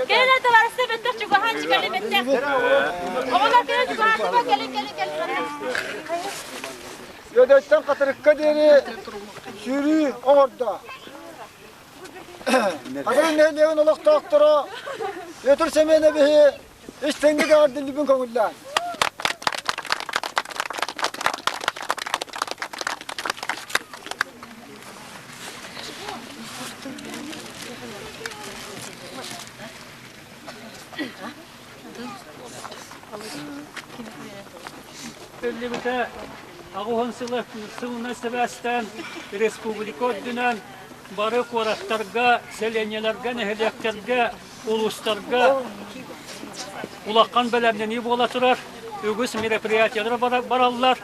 Кэлин товарищ бэттэх чугаһаан чикали бэттэх. Оҕолор кэлин чугаһаатыба кэлин кэлин кэлин. Үөдэттэн Хатырыкка диэри сүүрүү оҥордо. Хатырык нэһилиэгин олохтоохторо Петр Семеновиһы истиҥник эҕэрдэлиибин көҥүллээн. Биллибитэ аҕыһын сыла сылына сибээстээн республика үрдүнэн бары куораттарга, сэлиэнньэлэргэ, нэһилиэктэргэ, улуустарга улахан бэлэмнэнии буола турар. Үгүс мероприятиелар бараллар.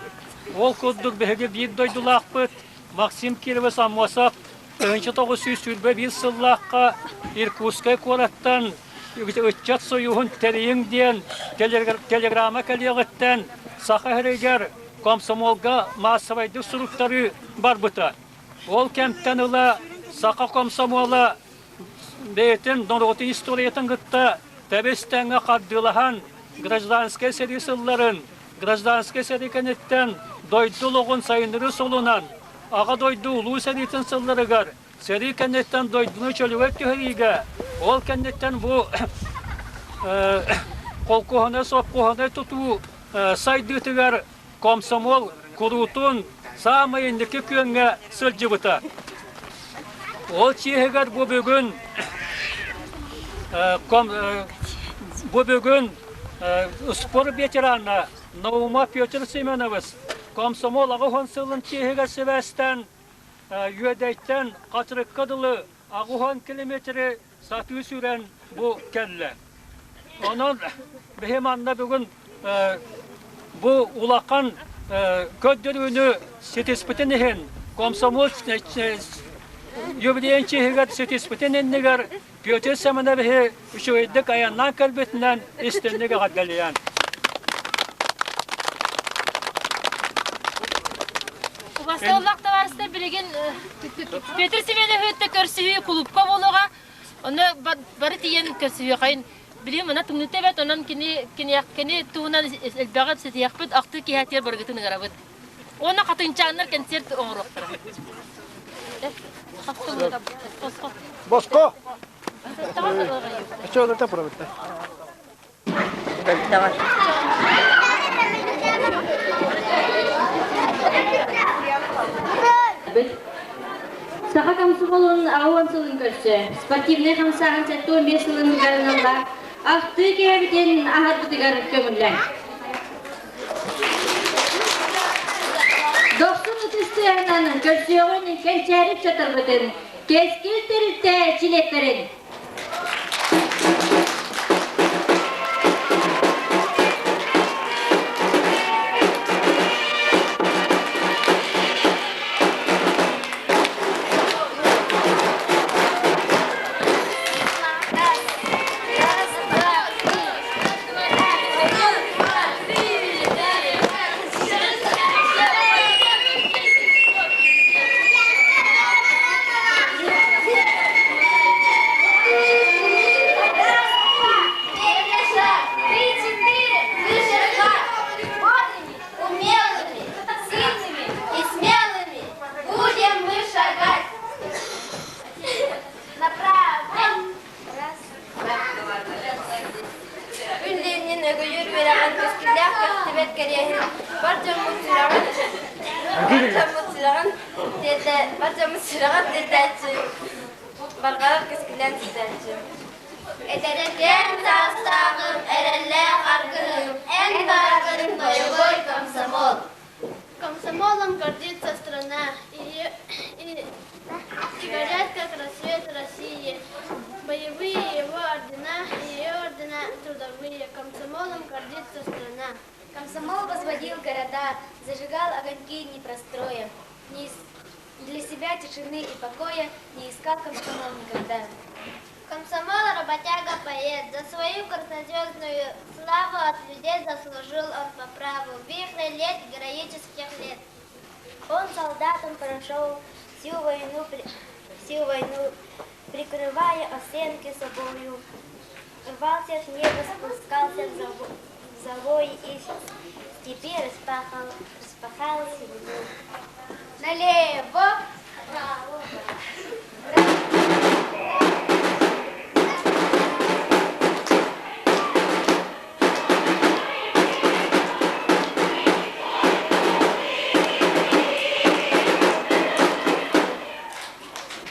Ол курдук биһиги биир дойдулаахпыт Максим Кирович Аммосов 1921 сыллаахха Иркутскай куораттан ыччат союһун тэрийиҥ диэн телеграмма кэлиэҕиттэн Саха сиригэр комсомолга маассабайдык суруктарыы барбыта. Ол кэмтэн ыла саха комсомола бэйэтин норуотун историятын кытта тэбис-тэҥҥэ хардыылаһан гражданскай сэрии сылларын, гражданскай сэрии кэнниттэн дойду олоҕун сайыннарыы суолунан Аҕа дойду Улуу сэриитин сылларыгар сэрии кэнниттэн дойдуну чөлүгэр түһэриигэ, ол кэнниттэн бу холкуоһунай, сопхуоһунай тутуу сайдыытыгар комсомол куруутун саамай инники күөҥҥэ сылдьыбыта. Ол чиэһигэр бу бүгүн бу бүгүн спорт ветерана Наумов Петр Семенович комсомол аҕыс сылын чиэһигэр сибээстээн Үөдэйтэн Хатырыкка дылы 80 километры сатыы сүүрэн бу кэллэ. Онон биһи манна бүгүн бу улахан көрдөрүүнү ситиспитин иһин комсомол юбилейын чиэһигэр ситиспитин иннигэр Петр Семеновиһы үчүгэйдик айаннаан кэлбитинэн истинник эҕэрдэлиэн. Убасталлах табаарыстар билигин Петр Семеновичты көрсүһүү кулупка буолуоҕа. Онно бары тиийэн көрсүһүөхайын. Билигин мына тымныыта эбэт, онон кини кини туһунан элбэҕи ситиэхпит, ахтыы киһэтигэр барыгытын ыҥырабыт. Уонна хатыҥчааннар концерт оҥоруохтара. Боско! Саха комсомолун аҕыс сылын көрсө, спортивнай хамсааһын 75 сылын ыгарыналла ахтыы киһибитин аһарбытыгар көҥүллээн. Дохсун ытыс тыаһынан көрсүөҕүн кэнчээри чатырбытын, кэскил тэрилтэ чилиэттэрин Көхтөөх көстүбэт кэриэһин бар дьоммут сүрэҕин бар дьоммут сүрэҕин тиэрдэ бар дьоммут сүрэҕин тиэрдээччи барҕарар кэскилээн ситээччи. Этэрэтиэн саастааҕым, эрэллээх аргыһым, эн бааргын бойобуой комсомол. Комсомолом гордится страна, и, и, и горят, как рассвет России. Боевые его ордена, ее ордена трудовые. Комсомолом гордится страна. Комсомол возводил города, зажигал огоньки непростроя. Не из- Для себя тишины и покоя не искал комсомол никогда. Комсомол работяга поэт, за свою краснозвездную славу от людей заслужил он по праву. Вихрь лет героических лет. Он солдатом прошел всю войну, всю войну, прикрывая оценки собою. Рвался с неба, спускался в завой и степи распахал, распахал землю. Налево! Право!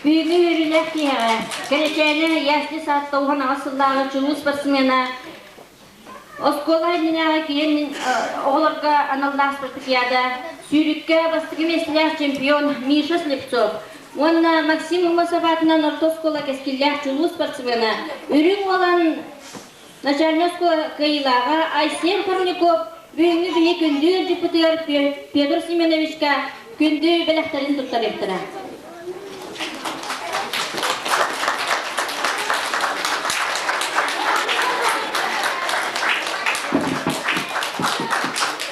Бүгүҥҥү үөрүүлээх киэһэҕэ Кэрэчээнэ ясли саатта 18 сыллааҕы чулуу спортсмена оскуола иннинээҕи киэн оҕолорго аналлаах спартакиада сүүрүккэ бастакы миэстэлээх чемпион Миша Слепцов уонна Максим Умасов аатынан орто оскуола кэскиллээх чулуу спортсмена Үрүҥ Уолан начальнай оскуола кыайыылааҕа Айсен Корняков бүгүҥҥү биһи күндү ыалдьыппытыгар Петр Семеновичка күндү бэлэхтэрин туттарыахтара.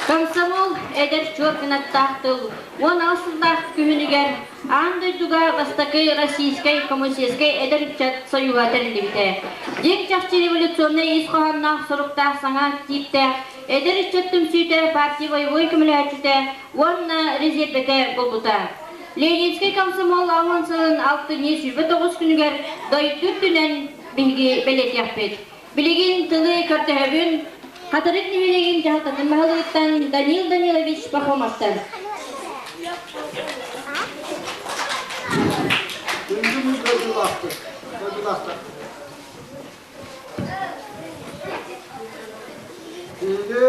Комсомол эдэр чуор кынаттаах тыл 16 сыллаах күһүнүгэр Аан дойдуга бастакы Российскай коммунистическай эдэр ыччат союһа тэриллибитэ. Дьиҥ чахчы революционнай ис хоһоонноох соруктаах саҥа тииптээх эдэр ыччат түмсүүтэ партия боевой көмөлөһөөччүтэ уонна резервэтэ буолбута. Ленинскэй комсомол аҕыс сылын алтынньы 29 күнүгэр дойду үрдүнэн биһиги бэлиэтиэхпит. Билигин тылы көрдөһөбүн Хатырык нэһилиэгин дьаһалтатын баһылыгыттан Данил Данилович Пахомовтан. Күндү дойдулаахтар, дойдулаахтар. Биһиги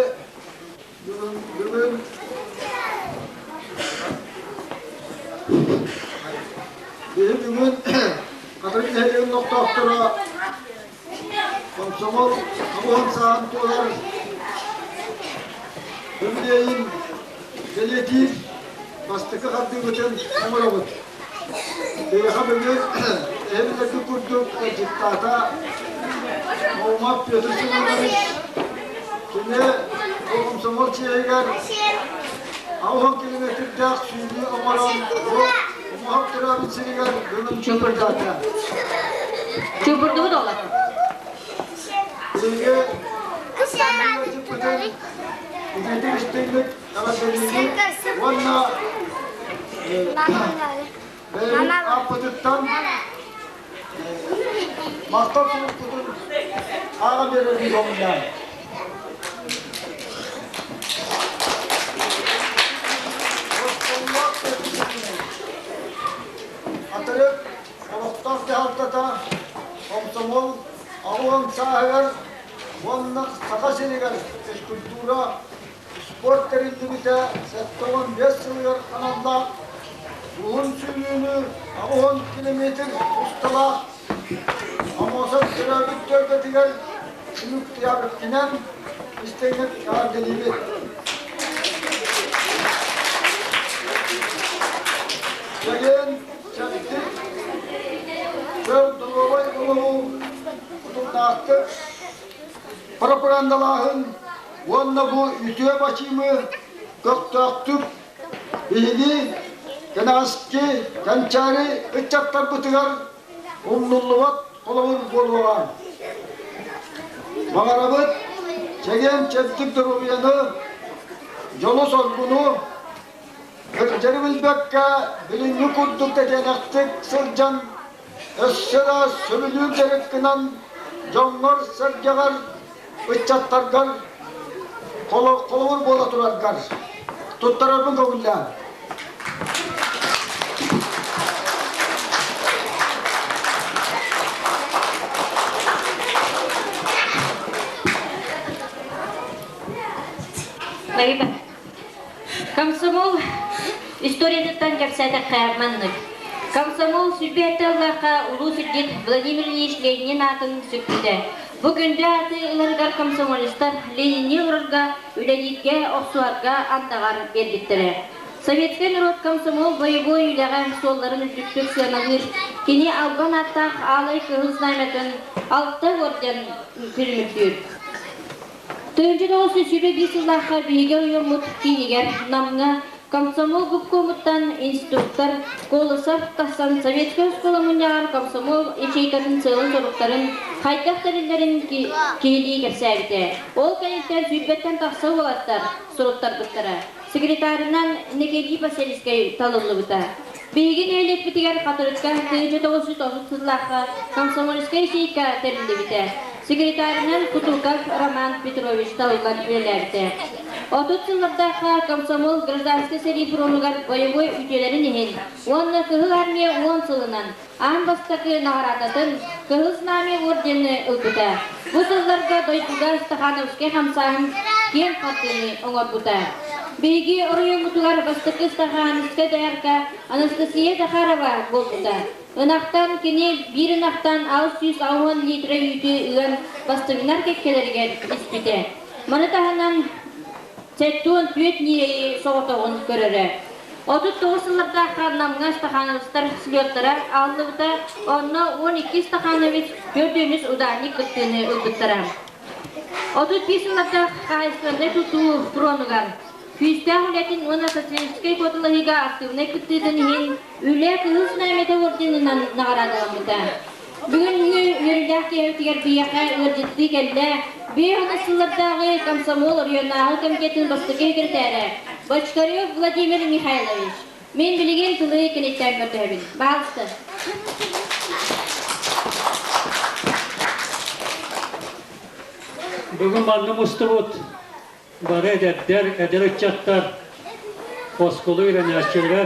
бүгүн бүгүн биһи бүгүн Хатырык нэһилиэгин олохтоохторо Комсомол абыһын саҕан туолар үбүлүөйүн бэлиэтиир бастакы хардыыбытын оҥоробут. Биһиэхэ бүгүн эһэбилэргэ курдук дьыктаата Наумов Петр Семенович кини бу комсомол чиэһигэр 80 километрдаах сүүрүү оҥорон бу Умуһах төрөөбүт сиригэр бүгүн чупурдаата. Чупурдубут оҕолор. Биһиги ититик истиҥник эҕэрдэлиибит уонна бэйэбит ааппытыттан махтал сурукпутун ааҕан биэрэрбит көҥүллээн. Хатырык олохтоох дьаһалтата комсомол 80 сааһыгар уонна Саха сиригэр физкультура, спорт тэриллибитэ 75 сылыгар аналлаах уһун сүүрүүнү 80 километр усталаах Аммосов төрөөбүт түөлбэтигэр түмүктээбиккинэн истиҥник эҕэрдэлиибит. Чэгиэн, чэбдик, чөл доруобай олоҕу утумнаахтык пропагандалааһын уонна бу үтүө бачыымы көхтөөхтүк биһиги кэнэҕэски кэнчээри ыччаттарбытыгар умнуллубат холобур буолуоҕа. Баҕарабыт чэгиэн-чэбдик доруобуйаны, дьолу-соргуну, кырдьары билбэккэ билиҥҥи курдук тэтиэнэхтик сылдьан, өссө да сөбүлүүр дьарыккынан дьоҥҥор-сэргэҕэр, ыччаттаргар. холобур буола тураргар туттарарбын көҥүллээн. Спасибо. Комсомол историятыттан кэпсээтэххэ маннык. Комсомол сүрбэһиттэ ыллахха улуу сирдьит Владимир Ильич Ленин аатын сүкпүтэ. Бу күндү ааты ыларыгар комсомолецтар Ленини олорорго, үлэлииргэ, охсуһарга андаҕар биэрбиттэрэ. Советскай норуот комсомол бойобуой үлэҕэ суолларын үрдүктүк сыаналыыр. Кини албан ааттаах Аалай Кыһыл Знамятын алта орден күлүмүрдүүр. 1921 сыллаахха биһиги оройуоммут киинигэр Намҥа комсомол губкомуттан инструктор Колосов тахсан советскай оскуола мунньаҕар комсомол ячейкатын сыалын-соруктарын хайдах тэриллэрин киһилии кэпсээбитэ. Ол кэнниттэн сүүрбэттэн тахса уолаттар суруттарбыттара. Секретарынан Николай Васильевскай талыллыбыта. Биһиги нэһилиэкпитигэр Хатырыкка 1930 сыллаахха комсомольскай ячейка тэриллибитэ. Секретарынан Кутуков Роман Петрович талыллан үлэлээбитэ. 30 сыллардаахха комсомол гражданскай сэрии фронугар боевой үтүөлэрин иһин уонна Кыһыл Армия уон сылынан аан бастакы наҕараадатын Кыһыл Знамя ордены ылбыта. Бу сылларга дойдуга Стахановскай хамсааһын киэҥ хартыыны оҥорбута. Биһиги оройуоммутугар бастакы Стахановскай доярка Анастасия Захарова буолбута. Ынахтан кини биир ынахтан 660 литра үүтү ыан бастыҥнар кэккэлэригэр испитэ. Маны таһынан 74 ньирэйи соҕотоҕун көрөрө. 39 сыллардаахха Намҥа Стахановецтар слеттара ааллыбыта, онно 12 Стахановец, төрдүөнүс ударник кыттыыны ылбыттара. 35 сыллардаах хаһаайыстыбаннай тутуу фронугар күүстээх үлэтин уонна социалистическай куоталаһыыга активнай кыттыытын иһин Үлэ Кыһыл Знамята орденынан наҕараадаламмыта. Бүгүҥҥү үөрүүлээх киэһэтигэр биһиэхэ ыалдьыттыы кэллэ биир сыллардааҕы комсомол оройуоннааҕы комитетын бастакы секретарэ Бочкарев Владимир Михайлович. Мин билигин тылы киниттэн көрдөһөбүн. Баалысты. Бүгүн манна мустубут бары эдэрдэр, эдэр ыччаттар, оскуола үөрэнээччилэрэ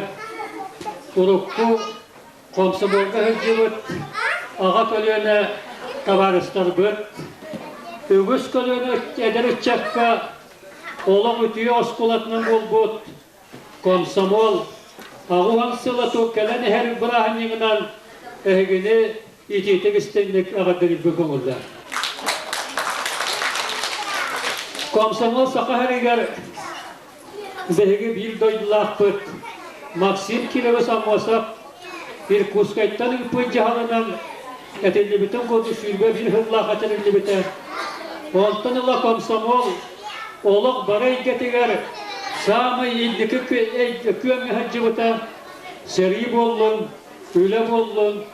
урукку Комсомолга сылдьыбыт аҕа көлүөнэ табаарыстарбыт, үгүс көлүөнэ эдэр ыччакка олох үтүө оскуолатынан буолбут комсомол аҕуһан сыла кэлэн иһэр бырааһынньыгынан эһигини итиитик истинник эҕэрдэлиирбин көҥүллээх. Комсомол Саха сиригэр Биһиги биир дойдулаахпыт Максим Кирович Аммосов Иркутскайтан ыыппыт дьаһалынан этиллибитин курдук 21 сыллаах этэриллибитэ. Онтон ыла комсомол олох бары эйгэтигэр саамай инники күөҥҥэ сылдьыбыта. Сэрии буоллун, үлэ буоллун,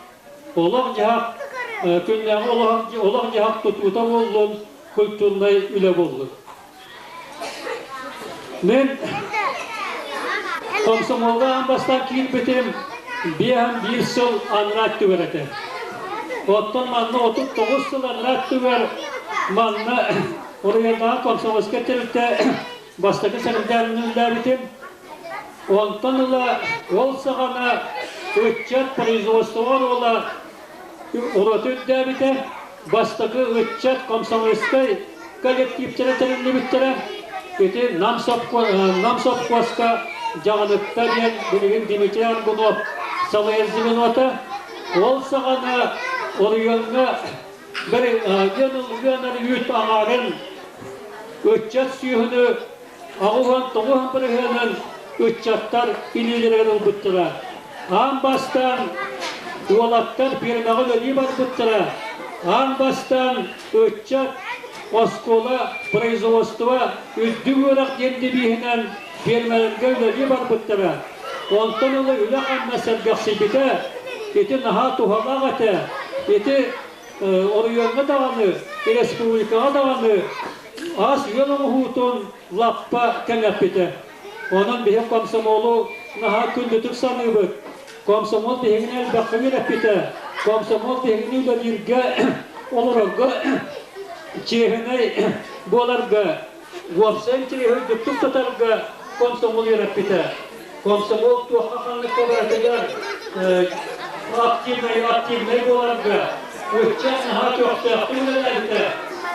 олох-дьаһах күннээҕи олох-дьаһах тутуута буоллун, культурнай үлэ буоллун. Мин комсомолга аан бастаан киирбитим биэһэн биир сыл анараа өттүгэр этэ. Оттон манна 39 сыл анараа өттүгэр манна Уруйаннааҕы комсомольскай тэрилтэ бастакы сэрэндээринэн үлэлээбитим. Онтон ыла ол саҕана ыччат производствоҕа оруола ураты үрдээбитэ. Бастакы ыччат комсомольскай коллективтэрэ тэриллибиттэрэ. Ити Нам, Нам сопхуоска Дьаҕаныкта диэн билигин Дмитрий Аргунов салайар звенота. Ол саҕана оройуоҥҥа бір ыанар үүт аҥаарын ыччат сүөһүнү 89 бырыһыанын ыччаттар илиилэригэр ылбыттара. Аан бастаан уолаттар пиэрмэҕэ үлэлии барбыттара. Аан бастаан ыччат оскуола, производство, үрдүк үөрэх диэн девиһинэн пиэрмэлэргэ үлэлии барбыттара. Онтон ыла үлэ-хамнас сэргэхсийбитэ. Ити наһаа туһалаах этэ. Ити оройуоҥҥа даҕаны, республикаҕа даҕаны ас-үөл оҥоһуутун лаппа кэҥэппитэ. Онон биһи комсомолу наһаа күндүтүк саныыбыт. Комсомол биһигини элбэххэ үөрэппитэ. Комсомол биһигини үлэлииргэ, олорорго, чиэһинэй буоларга. Уопсай интириэһи үрдүктүк тутарга комсомол үөрэппитэ. Комсомол туохха ханныкка барытыгар активнай активнай буоларга ыччат наһаа көхтөөхтүк үлэлээбитэ,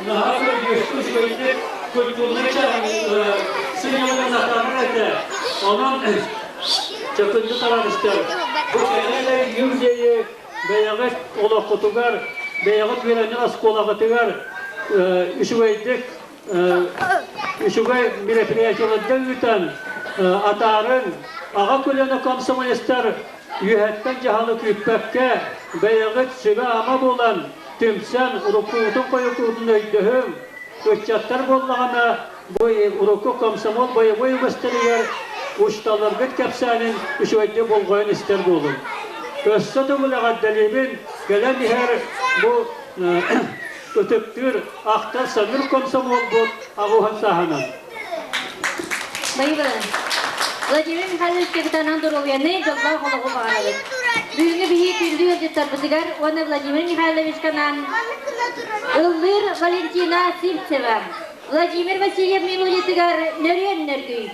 наһаа көрдүөстүү үчүгэйдик культурнай сынньалаҥын атаарар этэ. Онон чөкүндү табаарыстар, бу кэлэр юбилейи бэйэҕит олоххутугар, бэйэҕит үөрэнэр оскуолаҕытыгар үчүгэйдик үчүгэй мероприятиеларга ыытан атаарын аҕа көлүөнэ комсомолецтар үөһэттэн дьаһалы күүппэккэ бэйэҕит сүбэ-ама буолан түмсэн уруккугутун хойуккугутун өйдөһүҥ ыччаттар буоллаҕына бу урукку комсомол бойобуой үгэстэригэр учууталларгыт кэпсээнин үчүгэйдик болҕойон истэр буолуҥ. Өссө төгүл эҕэрдэлиибин кэлэн иһэр бу ытыктыыр ахтар саныыр комсомолбут аҕуһан сааһынан. Байыбы. Владимир Михайлович капитанынан доруобуйаны, дьоллоох олоҕу баҕарабыт. Бүгүҥҥү биһи күндү ыалдьыттарбытыгар уонна Владимир Михайловичка анаан ыллыыр Валентина Сивцева, Владимир Васильев мелодиятыгар Нөрүөн Нөргүй.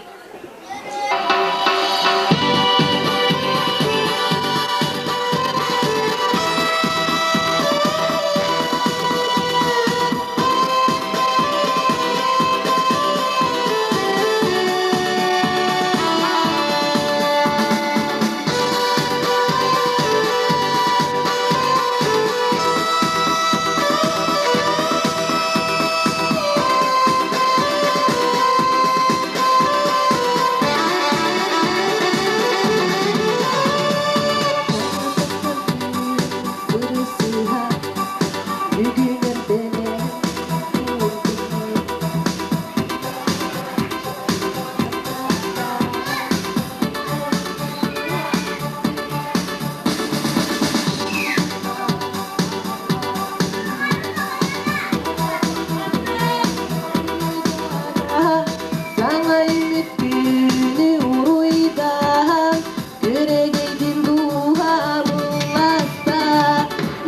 Саҥа үмүттүүнү уруйдаан, күрэгейдин дууһа булласта,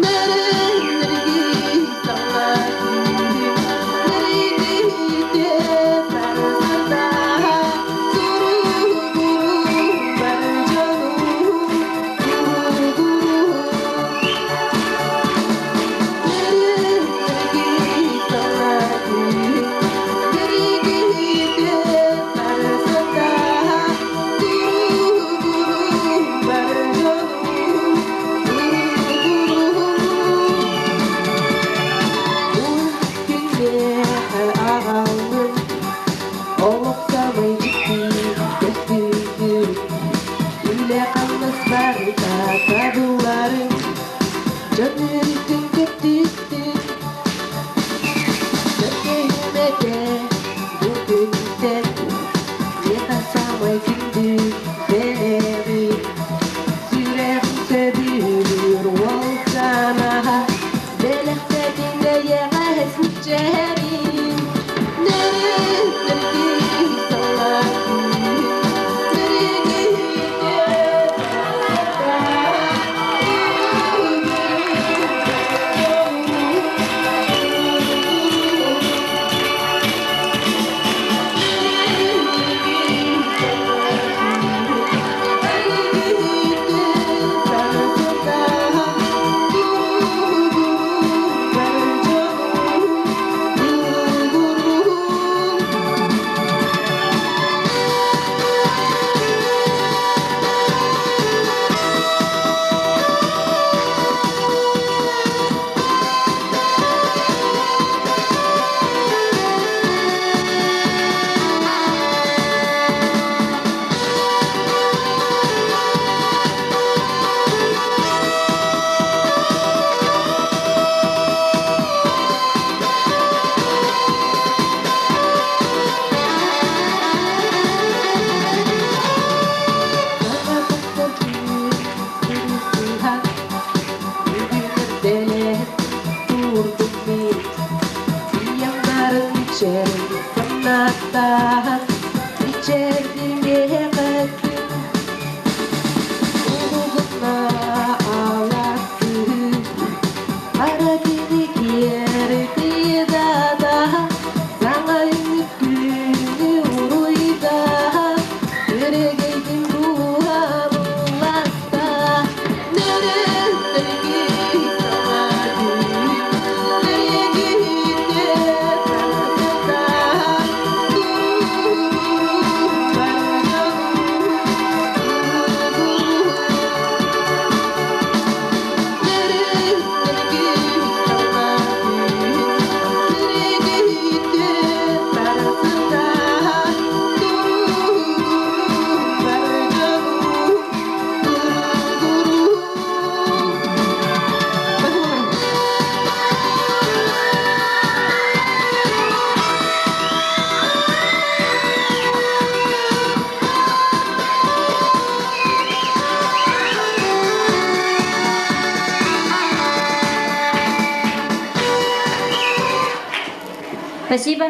нөрүн-нөргүй саҥа күн, нөрүгүтэ сарсыда, суругуру бар дьону, туругуру. Нөрүн-нөргүй саҥа күн, нөрүгүтэ сарсыда, туругуру бар дьону, туругуру. Күннээхэ аҕаллым, олох самай дьикти көстүүтүн, үлэ-хамнас барыта табылларын, дьон үөрүүтүн көттүттүн, көрдөһүм этэ бу күнтэн, миэхэ самай күндү бэлэҕи, сүрэҕим сөбүлүүр уол санаһа, бэлэхтэтин эйэҕэс мичээрин, нөрүн-нөргүй саҥа күн, нөрүгүтэ сарсыда, Спасибо.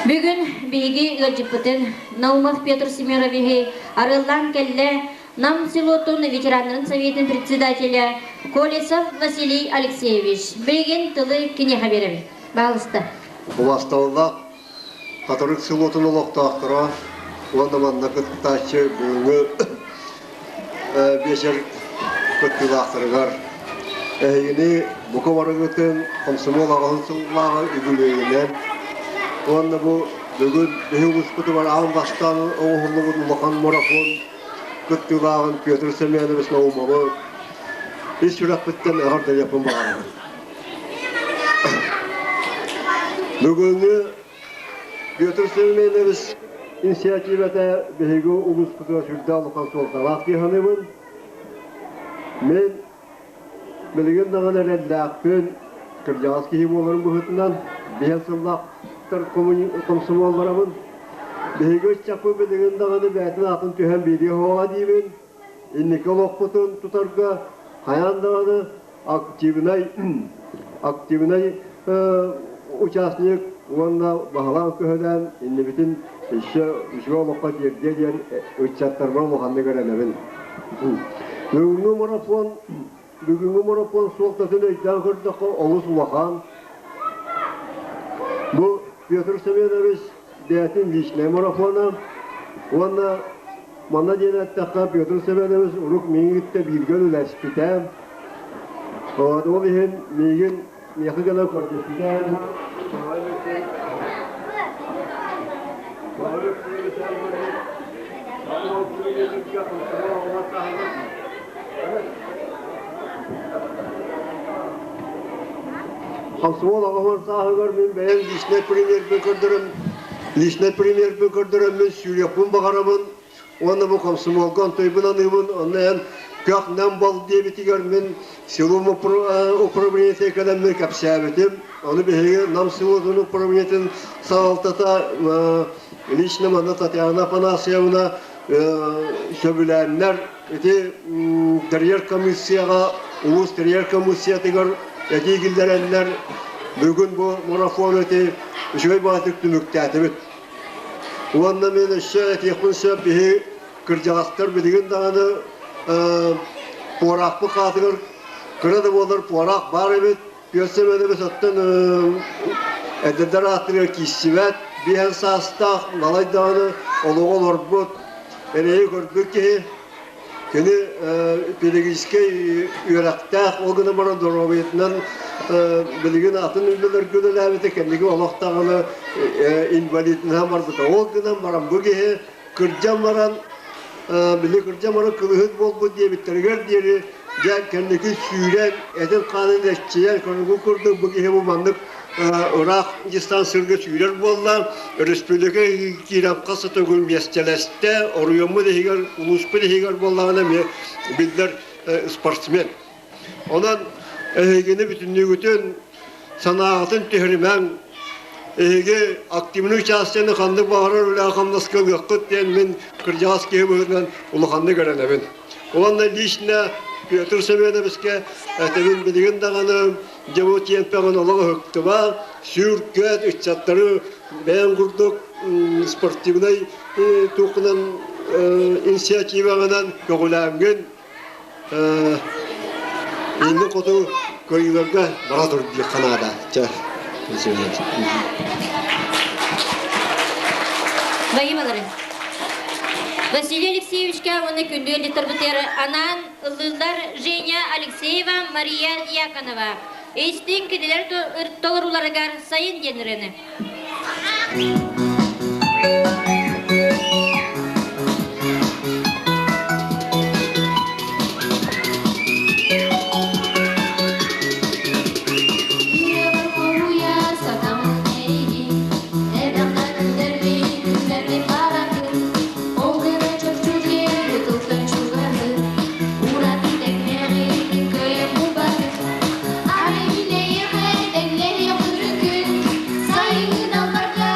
Бүгүн биһиги ыалдьыппытын Наумов Петр Семеновиһы арыаллаан кэллэ Нам селотун ветераннарын советын председателя Колесов Василий Алексеевич. Билигин тылы киниэхэ биэрэбин. Баалыста. Убастабыллаах Хатырык селотун олохтоохторо уонна манна кыттааччы бүгүҥҥү биэчэр кыттыылаахтарыгар эһигини бука барыгытын комсомол аҕыһын сыллааҕы үбүлүөйүнэн уонна бу бүгүн биһи улууспутугар аан бастаан оҥоһуллубут улахан марафон кыттыылааҕын Петр Семенович Наумовы ис сүрэхпиттэн эҕэрдэлиэхпин баҕарабын. Бүгүҥҥү Петр Семенович инициативата биһиги улууспутугар сүрдээх улахан суолталаах дии саныыбын. Мин билигин даҕаны эрэллээхпин, кырдьаҕас киһи буоларым быһыытынан, биһэн сыллаахтар комсомолларабын. Биһиги ыччаппыт билигин даҕаны бэйэтин аатын түһэн биэриэ суоҕа диибин. Инники олохпутун тутарга хайаан даҕаны активнай активнай участник уонна баһылаан көһөлөөн иннибитин еще үчүгэй олоххо тиэрдиэ диэн ыччаттарбар улаханнык эрэнэбин. Бүгүҥҥү марафон бүгүҥҥү марафон суолтатын өйдөөн көрдөххө олус улахан. Бу Петр Семенович бэйэтин личнэй марафона уонна манна диэн эттэххэ Петр Семенович урук миигиттэ бииргэ үлэлэспитэ. Ол иһин миигин миэхэ гына көрдөспүтэ. Комсомол аҕаһын сааһыгар мин бэйэм личнэй премьербин көрдөрөн личнэй премьербин көрдөрөммүн сүүрүөхпүн баҕарабын уонна бу комсомолга онтойбун аныыбын онно эн көх нэм бол диэбитигэр мин селом управлениета кэлэммин кэпсээбитим ону биһиги Нам селотун управлениетын салалтата лично манна Татьяна Афанасьевна сөбүлээннэр ити тэрийэр комиссияҕа улуус тэрийэр комиссиятыгар этии киллэрэннэр бүгүн бу марафон ити үчүгэй баҕатык түмүктээтибит. Уонна мин өссө этиэхпин сөп биһи кырдьаҕастар билигин даҕаны пуораахпыт хаатыгар кыра да буоллар пуораах баар эбит. Күөсэ Мөнөбүс оттон эдэрдэр ааттарыгар киирсибэт, биэһэн саастаах балай даҕаны олоҕу олорбут, эрэйи көрбүт киһи. Кини педагогическай үөрэхтээх, ол гынан баран доруобуйатынан билигин атын үлэлэргэ үлэлээбитэ, кэнники олох даҕаны инвалиднаһан барбыта. Ол гынан баран бу киһи кырдьан баран, били кырдьан баран кылыһыт буолбут диэбиттэригэр диэри дьэ кэнники сүүрэн, этин-хаанын эччийэн, көрүҥүн курдук бу киһи бу маннык ыраах дистанцияга сүүрэр буолла, өрөспүүбүлүкэ киирэн хас да төгүл миэстэлэстэ, оройуоммут иһигэр, улууспут иһигэр буоллаҕына эмиэ биллэр спортсмен. Онон эһигини бүтүннүүгүтүн санааҕытын түһэримэҥ, эһиги активнай участиены ханнык баҕарар үлэҕэ-хамнаска ылыаххыт диэн мин кырдьаҕас киһи быһыытынан улаханнык эрэнэбин. Уонна лично Петр Семеновичка этэбин билигин даҕаны дьэ бу тиэмпэҕин олох ыһыктыба, сүүркэт ыччаттары бэйэҥ курдук спортивнай туохунан инициативаҕынан көҕүлээҥҥин инник хоту кыайыыларга бара тур диэххэ наада. Чэ, Ваималары. Василий Алексеевичка уонна күндү ыалдьыттарбытыгар анаан ыллыыллар Женя Алексеева, Мария Дьяконова. Истиҥ кинилэр толорууларыгар сайын диэн ырыаны. Сайын албарга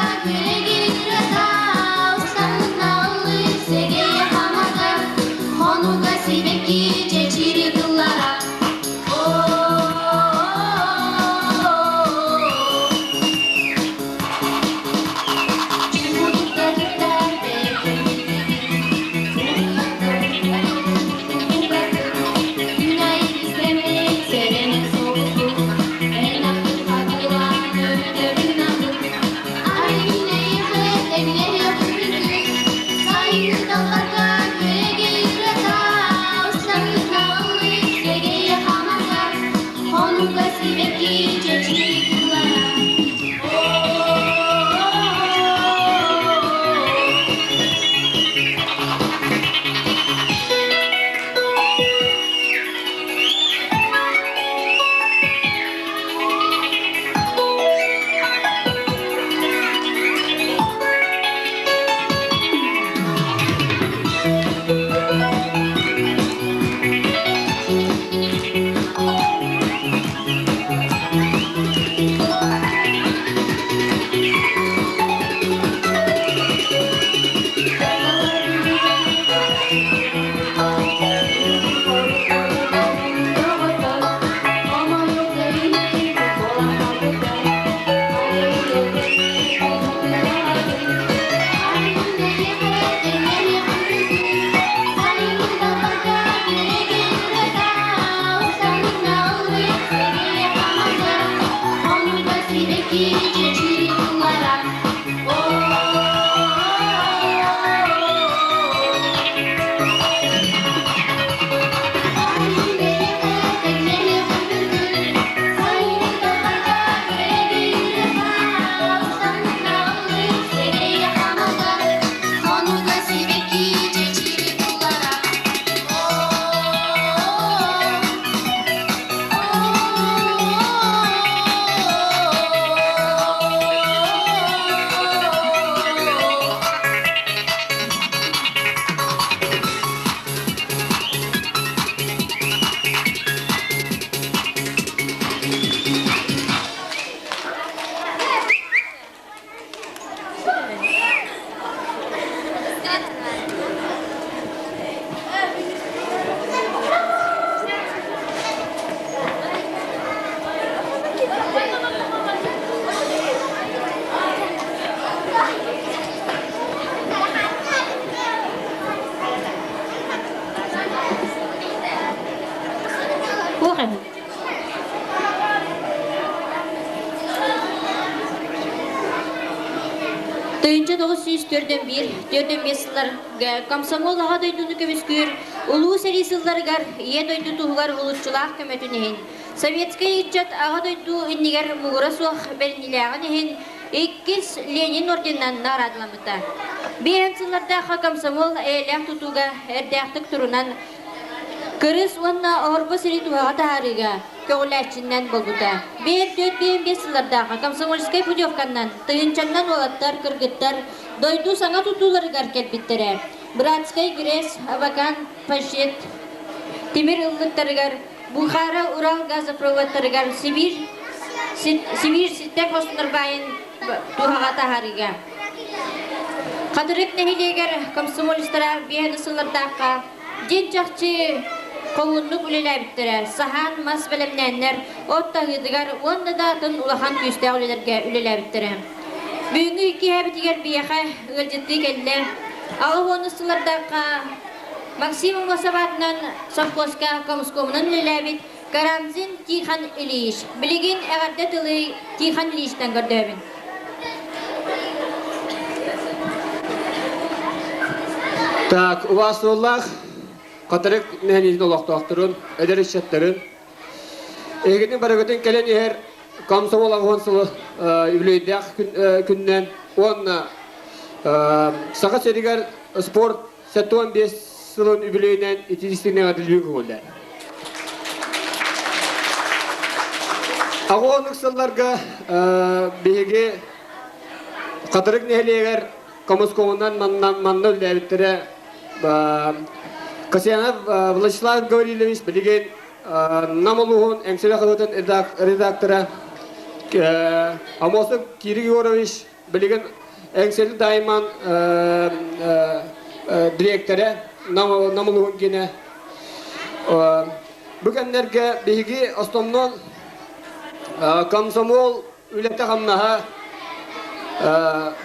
Тыһыынча 941 45 сылларга комсомол Аҕа дойдуну көмүскүүр Улуу сэрии сылларыгар Ийэ дойду туһугар уһулуччулаах көмөтүн иһин Советскай ыччат Аҕа дойду иннигэр муҥура суох бэриниилээҕин иһин иккис Ленин орденынан наҕараадаламмыта. Биэһэн сыллардаахха комсомол эйэлээх тутууга эрдээхтик турунан Кырыс уонна оһорбо сири туһаҕа таһаарыыга көҕүлээччиннэн буолбута. Биир түөрт биэм биэс сыллардаахха комсомольскай путевканнан тыһыынчаннан уолаттар, кыргыттар дойду саҥа тутууларыгар кэлбиттэрэ. Братскай ГРЭС, Абакан, Пашет тимир ыллыктарыгар, Бухара, Урал газопроводтарыгар Сибиир Сибиир ситтэ хостонор баайын туһаҕа таһаарыыга. Хатырык нэһилиэгэр комсомолецтара биэһэн сыллардаахха дьин чахчы хоһууннук үлэлээбиттэрэ, саһаан мас бэлэмнээннэр от таһыытыгар уонна да атын улахан күүстээх үлэлэргэ үлэлээбиттэрэ. Бүгүҥҥү киэһэбитигэр биһиэхэ ыалдьыттыы кэллэ. Аҕа уонус сыллардаахха Максим Аммосов аатынан совхозка комскомунан үлэлээбит Карамзин Тихон Ильич. Билигин эҕэрдэ тылы Тихон Ильичтан көрдөөбүн. Так, убаастабыллаах Хатырык нэһилиэгин олохтоохторун, эдэр ыччаттарын, эһигини барыгытын кэлэн иһэр комсомол аҕыһын сылы үбүлүөйдээх күннэн уонна Саха сиригэр спорт 75 сылын үбүлүөйүнэн итиистиҥ эҕэрдэлиир көҥүллэр. Аҕа сылларга биһиги Хатырык нэһилиэгэр Комускомунан манна үлэлээбиттэрэ Касьянов Владислав Гаврильевич билигин Нам улууһун Эҥсэлэ хаһыатын редактора Амосов Кирилл Егорович Билигин Эҥсэли Дайман дириэктэрэ Нам улууһун киинэ. Бу кэмнэргэ биһиги основном комсомол үлэтэ-хамнаһа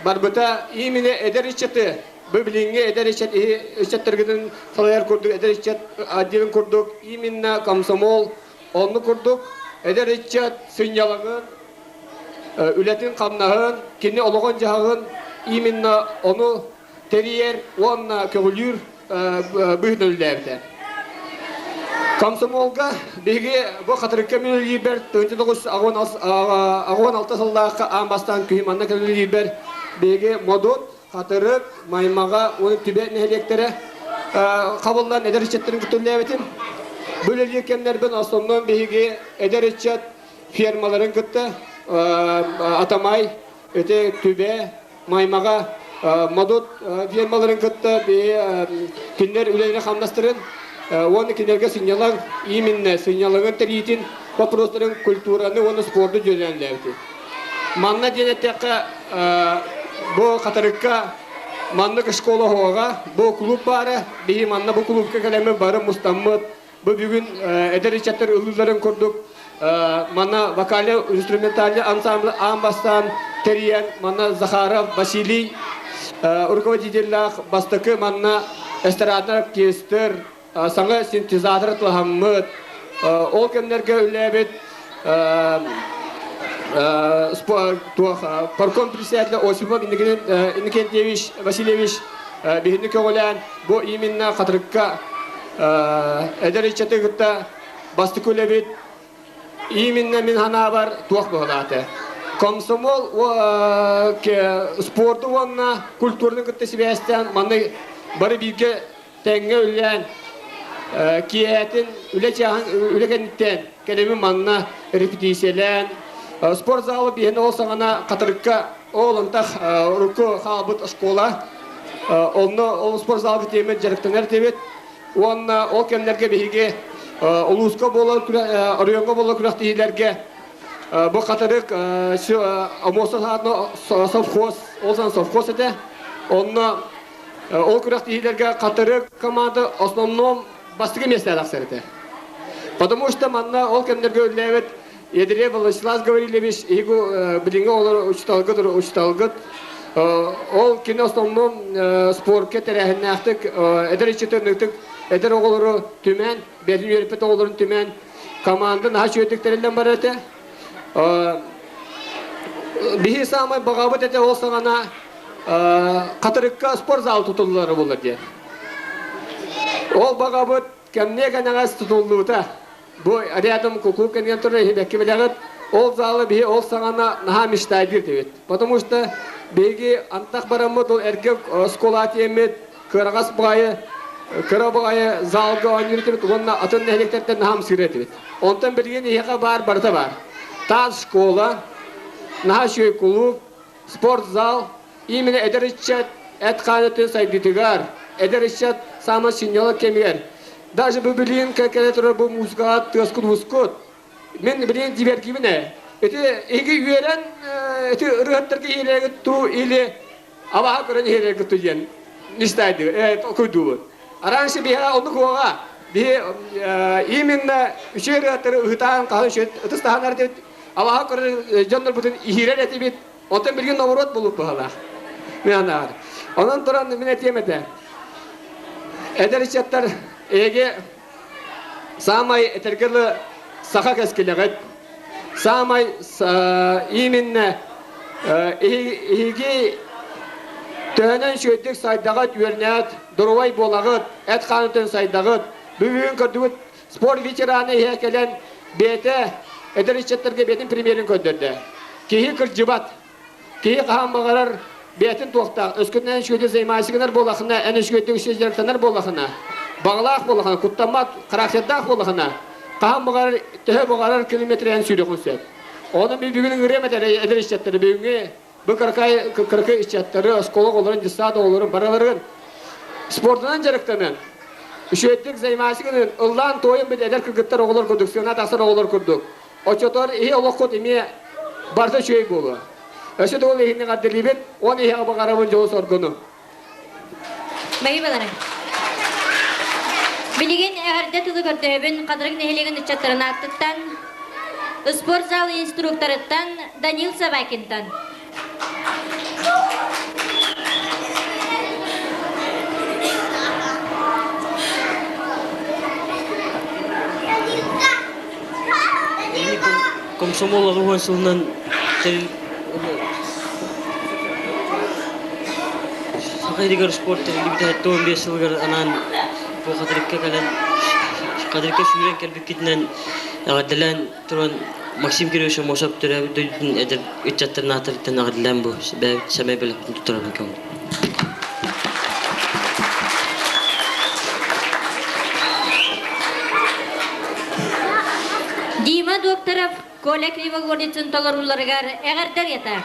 барбыта именно эдэр ыччаты бу билиҥҥи эдэр ыччат ыччаттаргытын салайар курдук эдэр ыччат отделын курдук именно комсомол оннук курдук эдэр ыччат сынньалаҥын үлэтин-хамнаһын, кини олоҕун-дьаһаҕын именно ону тэрийэр уонна көҕүлүүр быһыытынан үлэлээбитэ. Комсомолга биһиги бу Хатырыкка мүлүлүүбэр 1986 сыллаахха аан бастаан күһүн манна кэлилиибэр биһиги Модут, Хатырык, Маймаҕа уонна Түбэ нэһилиэктэрэ хабыллан эдэр ыччаттарын кытта үлэлээбитим. Бу үлэлиир кэмнэрбин основном биһиги эдэр ыччат фермаларын кытта Атамай, ити Түбэ, Маймаҕа Модут фермаларын кытта кинилэр үлэлэрин-хамнастарын уонна кинилэргэ сынньалаҥ именно сынньалаҥын тэрийиитин боппуруостарын культураны уонна спорду дьүөрэлээбитим. Манна диэн эттэххэ, бу Хатырыкка маннык школа оһоҕо, бу клуб баара, биһи манна бу клубка кэлэммит бары мустаммыт, Бу бүгүн эдэр ыччаттар ыллыылларын курдук манна вокально-инструментальный ансамбль аан бастаан тэрийэн манна Захаров Василий руководителлаах бастакы манна эстрадный оркестр, саҥа синтезатор туһаммыт, ол кэмнэргэ үлээбит парком председателя Осипов Иннокентьевич Васильевич биһини көҕүлээн бу именно Хатырыкка эдэр ыччаты кытта бастакы үлэбит именно мин санаабар туох быһалаата. Комсомол спорду уонна культураны кытта сибээстээн манна бары бииргэ тэҥҥэ үлэлээн киэһэтин үлэ чааһын үлэ кэнниттэн кэлэбин манна репетициялээн спорт зала биһин ол саҕана Хатырыкка ол антах урукку хаалбыт школа онно ол спорт залга тиэмэ дьарыктанар этибит уонна ол кэмнэргэ биһиги улууска буолар оройуоҥҥа буолар күрэхтэһиилэргэ бу Хатырык Омуоса совхоз ол саҕана совхоз этэ онно Ол күрэхтэһиилэргэ Хатырык команда основном бастакы миэстэҕэ тахсар этэ. Потому что манна ол кэмнэргэ үлэлээбит Едрей Владислав Гаврильевич иһигу билиҥҥи олор учуталгыт учуталгыт ол кини основном спортка тэрээһиннээхтик эдэр ыччаты эдэр оҕолору түмэн бэйэтин үөрэппит оҕолорун түмэн команда наһаа үчүгэйдик тэриллэн барар этэ. Биһи саамай баҕабыт этэ ол саҕана Хатырыкка спортзал тутуллара буолар диэн. Ол баҕабыт кэмниэ кэнэҕэс тутуллубута. Бу рядом куку кэннигэр турар иһибэкки билэҕит. Ол залы биһи ол саҕана наһаа мечтайдыыр этибит. Потому что биһиги антах бараммыт ол эргэ оскуола тиэммит кыараҕас баҕайы кыра баҕайы залга оонньуур этибит уонна атын нэһилиэктэртэн наһаа ымсыырар этибит. Онтон билигин эһиэхэ баар барыта баар. Таас школа, наһаа үчүгэй кулууп, спортзал именно эдэр ыччат эт-хаан өттүн сайдыытыгар, эдэр ыччат саамай сынньалаҥ кэмигэр даже бу билигин кэлэ турар бу музыкаҕа тыаскут-уускут мин билигин дьиибэргиибин ээ. Ити эһиги үөрэн ити ырыаһыттарга иһиилэргит туу или абаһа көрөн иһиилэргит туу диэн мечтайдыы толкуйдуубут. Раньше биһиэхэ оннук уоҕа биһи именно үчүгэй ырыаһыттары ыһытаан хаһан үчүгэй ытыс таһанар этибит Алаһа көрөр дьоннорбутун иһиирэр этибит. Оттон билигин норуот булуп быһалаах. Мен анаар. Онон туран мин этиэм этэ. Эдэр ыччаттар эһиги саамай этэргэ дылы саха кэскилэҕит. Саамай именно эһиги төһөнөн үчүгэйдик сайдаҕыт, үөрэнэҕит, доруобай буолаҕыт, эт-хаан өттүн сайдаҕыт. Бүгүн көрдүгүт Спорт ветерана иһэ кэлэн бэйэтэ эдэр ыччаттарга бэйэтин премьерин көрдөрдө. Киһи кырдьыбат. Киһи хаһан баҕарар бэйэтин туохтаах. Өскөтүн эн үчүгэйдик занимайся гынар буоллахына, эн үчүгэйдик дьарыктанар буоллахына, баҕалаах буоллахына, куттаммат характердаах буоллахына, хаһан баҕарар төһө баҕарар километр эн сүүрүөххүн сөп. Ону мин бүгүн ыҥырыам этэр эдэр ыччаттары бүгүҥҥү бу кыракай кыракый ыччаттары, оскуола оҕолорун, детсад оҕолорун барыларын спордунан дьарыктанан, үчүгэйдик занимайся гынан, ыллаан туойан бит эдэр кыргыттар оҕолор курдук, сыана тахсар оҕолор курдук. Оччотугар иһи олоххут эмиэ барыта үчүгэй буолуо. Өссө да ол иһинни эҕэрдэлиибин, он иһи баҕарабын дьолу-соргуну. Баһыыбалары. Билигин эҕэрдэ тылы көрдөһөбүн Хатырык нэһилиэгин ыччаттарын ааттыттан, спорт зал инструкторыттан Данил Собакинтан. Комсомол аҕыс сылынан Саха сиригэр спорт тэриллибитэ 75 сылыгар анаан бу Хатырыкка кэлэн. Хадырка сүүрэн кэлбиккитинэн эҕэрдэлээн туран Максим Кириллович Аммосов төрөөбүт дойдутун эдэр ыччаттарын аатыттан эҕэрдэлээн бу бэйэбит сэмэй бэлэхпитин туттарабын көҥүл. Дима Докторов Коля Кривогорницын толорууларыгар эҕэрдэр ята.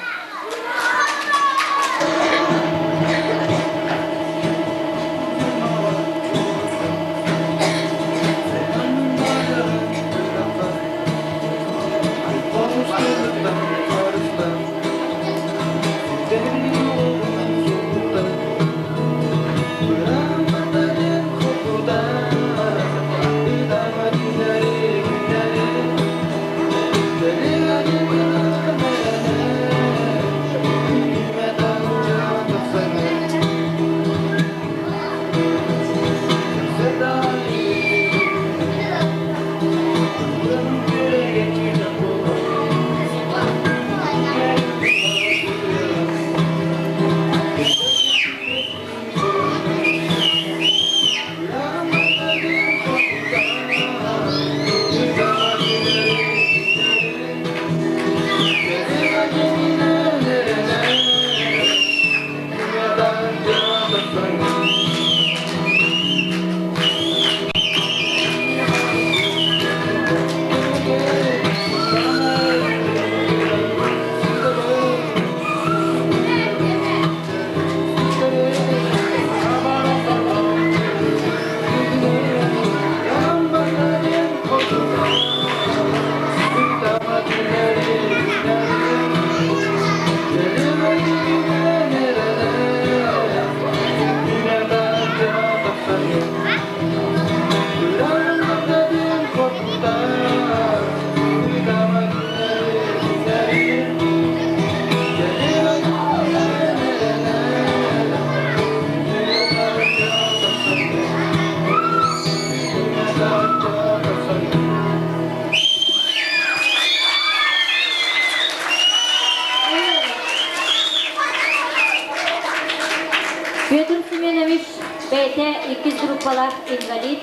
Петр Семенович бэйэтэ иккис группалаах инвалид.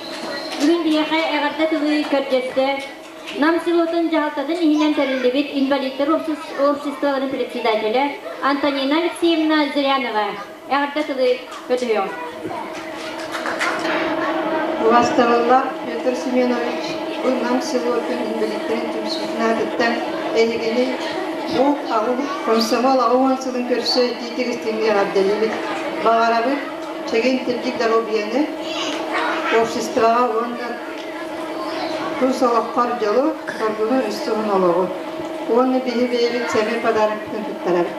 Бүгүн биһиэхэ эҕэрдэ тылы көрдөстө. Нам селотун дьаһалтатын иһинэн тэриллибит инвалидтар обществоларын председателэ Антонина Алексеевна Зырянова эҕэрдэ тылы көтүһүөҕүҥ. Убастабыллаах Петр Семенович, бу Нам селотун инвалидтарын түмсүүтүн аатыттан эһигини бу комсомол 80 сылын көрсө итиитик истиҥник эҕэрдэлиибит. Баҕарабыт чэгиэн-чэбдик доруобуйаны, обществоҕа уонна тус олоххор дьолу, соргуну, өссө уһун олоҕу. Уонна биһи бэйэбит сэмэй подарокпытын туттарабыт.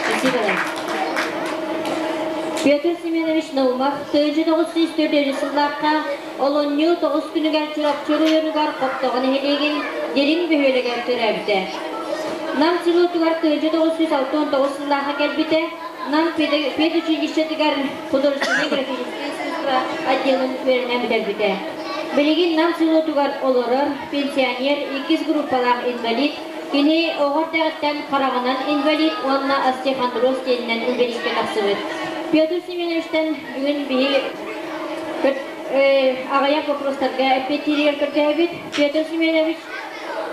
Спасибо. Петр Семенович Наумов 1904 сыллаахха олунньу тоҕус күнүгэр Чурапчы оройуонугар Хоптоҕо нэһилиэгин Дириҥ бөһүөлэгэр төрөөбүтэ. Нам селотугар 1969 сыллаахха кэлбитэ. Нам педучилищетыгар художественнай-графическай искусство отделын үөрэнэн бүтэрбитэ. Билигин Нам селотугар олорор пенсионер, иккис группалаах инвалид, кини оҕо эрдэҕиттэн хараҕынан инвалид уонна остеохондроз диэнинэн инвалидка тахсыбыт. Петр Семеновичтан бүгүн биһи аҕыйах вопростарга эппиэттииригэр көрдөһөбүт. Петр Семенович,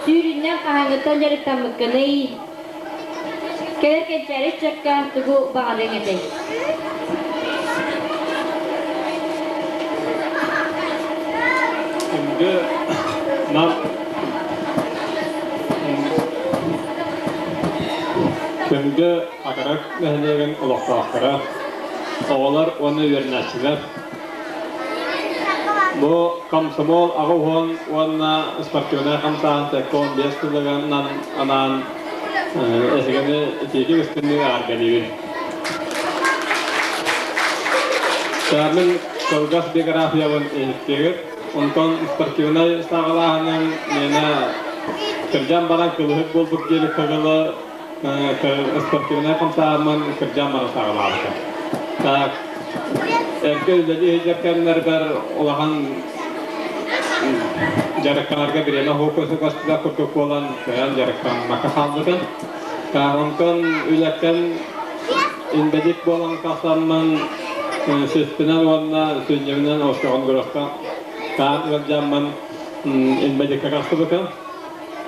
сүүрүннэн хаһааҥҥыттан дьарыктаммыккыный? Кэлэр кэнчээри ыччакка тугу баҕарыаҥ этэй? Күндү Нам Күндү Акарак нэһилиэгин олохтоохторо, оҕолор уонна үөрэнээччилэр Бу комсомол 80 уонна спортивнай хамсааһын 75 сылыгынан анаан эһигини итиитик истинник эҕэрдэлиибин. Мин кылгас биографиябын иһиттигит. Онтон спортивнай саҕалааһыным миэнэ кырдьан баран кылыһыт буолбут диэбиккэ дылы спортивнай хамсааһыммын кырдьан баран саҕалаабытым. Так, эргэ үлэлии сылдьар кэмнэрбэр улахан дьарыктанарга бириэмэ көстүбэт курдук буолан кыайан дьарыктаммакка хаалбытым. Онтон үлэттэн инбэлиит буолан тахсаммын сиспинэн уонна сүнньүбүнэн остеохондроска таан ыалдьаммын инбэлииккэ тахсыбытым.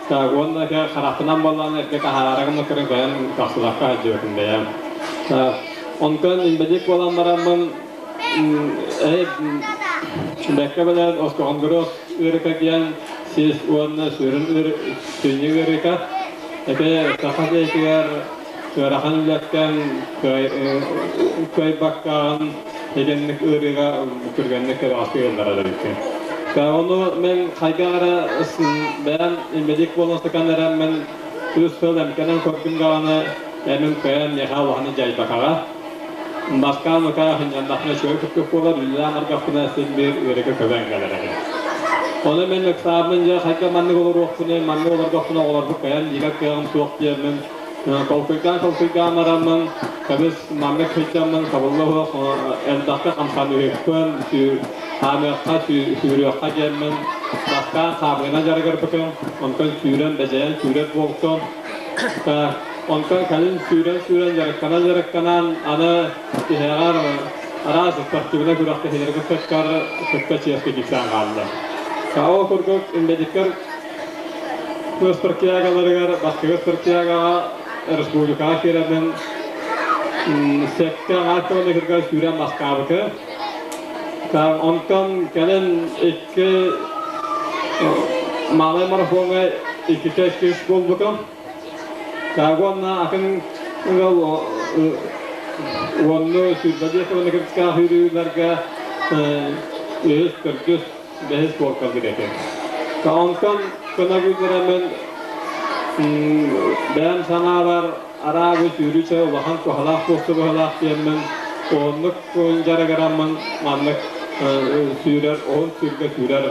Так, уонна харахпынан буоллаан эргэ таһаара гына көрөн бэйэм тахсыбакка сылдьыбытым бэйэм. Так, онтон инбэлиит буолан бараммын бэккэ билэн остеохондроз ыарыыта диэн сис уонна сүрүн сүнньү ыарыыта. Ити саха дьиэтигэр ыарахан үлэттэн кыайбаккаҕын итинник ыарыыга түргэнник кэбэҕэстик ылларар эбиккин. Ону мен хайдах эрэ бэйэм медик буолан сытан эрэн мен үс сыл эмтэнэн көрдүм даҕаны эмим кыайан миэхэ улаханы дьайбатаҕа. Бастаан утаа сынньаннахпына үчүгэй курдук буолар, үлэлээн баргахпына син биир ыарыыга көбөн кэлэр эбит. Ону мин ыксаабын дьэ хайдах маннык олоруохпунуй, маннык олордохпуна оҕолорбут кыайан иитэр кыаҕым суох диэммин толкуйдаан толкуйдаан бараммын көмүс маннык сылдьаммын табылла суох элбэхтик хамсаныһыкпын, хаамыахха, сүүрүөххэ диэммин бастаан хаамыынан дьарыгырбытым, онтон сүүрэн бэдьэйэн сүүрэр буолтум. Онтон кэлин сүүрэн-сүүрэн дьарыктанан-дьарыктанан аны тиһэҕэр араас спортивнай күрэхтэһиилэргэ кыттар кытта чиэски киксээн хаалла. Ол курдук инбэлииттэр спартакиадаларыгар бастакы спартакиадаҕа республикаҕа киирэммин сэттэ аҥаар километрга сүүрэн бастаабытым. Онтон кэлин икки малай марафоҥҥа иккитэ иккис буолбутум. Уонна атын ыал уонну сүүрбэбиэс уонна кыргызтаах үүрүүлэргэ үһүс, төрдүс, бэһис буолталлар этим. Онтон көнөгүллэрэмин бэйэм санаабар араабы сүүрүүчэ улахан туһалаах буолсубуһалаах диэммин уһуннук дьарыгыраммын маннык сүүрэр, уһун сүүргэ сүүрэр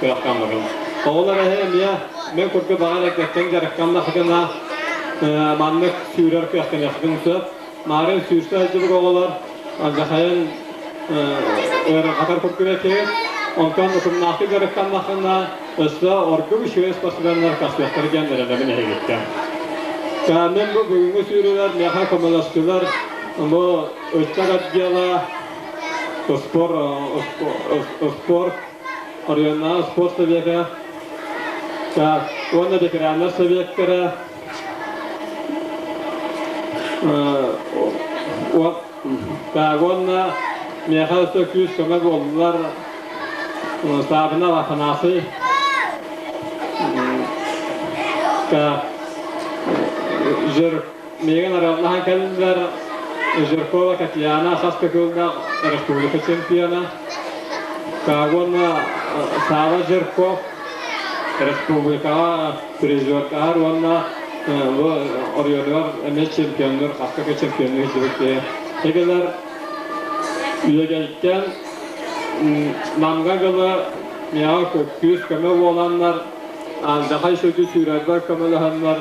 кыахтаммытым. Оҕолор эһэ эмиэ мен курдук баҕар эрдэттэн дьарыктаннахытына маннык сүүрэр кыахтаныахпын сөп. Маарын сүүрсэ сылдьыбыт оҕолор алдьахайын ыарырҕатар курдук этигит. Онтон утумнаахтык дьарыктаннаххына өссө ордук үчүгэй спортсменнар тахсыахтара диэн эрэнэбин эһигиттэн. Мен бу бүгүҥҥү сүүрүүлэр миэхэ көмөлөстүлэр. Бу ыччат отдела спорт оройуоннааҕы спорт совета уонна ветераннар советтара уонна миэхэ өссө күүс-көмө буоллулар Саабынов Афанасий Миигин арыаллаһан кэллилэр Жиркова Татьяна хас да кыллаах республика чемпиона, уонна Сава Жирков республикаҕа призердаһар уонна бу оройуонугар эмиэ чемпионнуур, хаска да чемпионнуу сылдьыбыт киһи. Эгэлэр Үөдэйтэн Намга дылы миэхэ күүс-көмө буоланнар, алдьархай сүдү сүүрэрбэр көмөлөһөннөр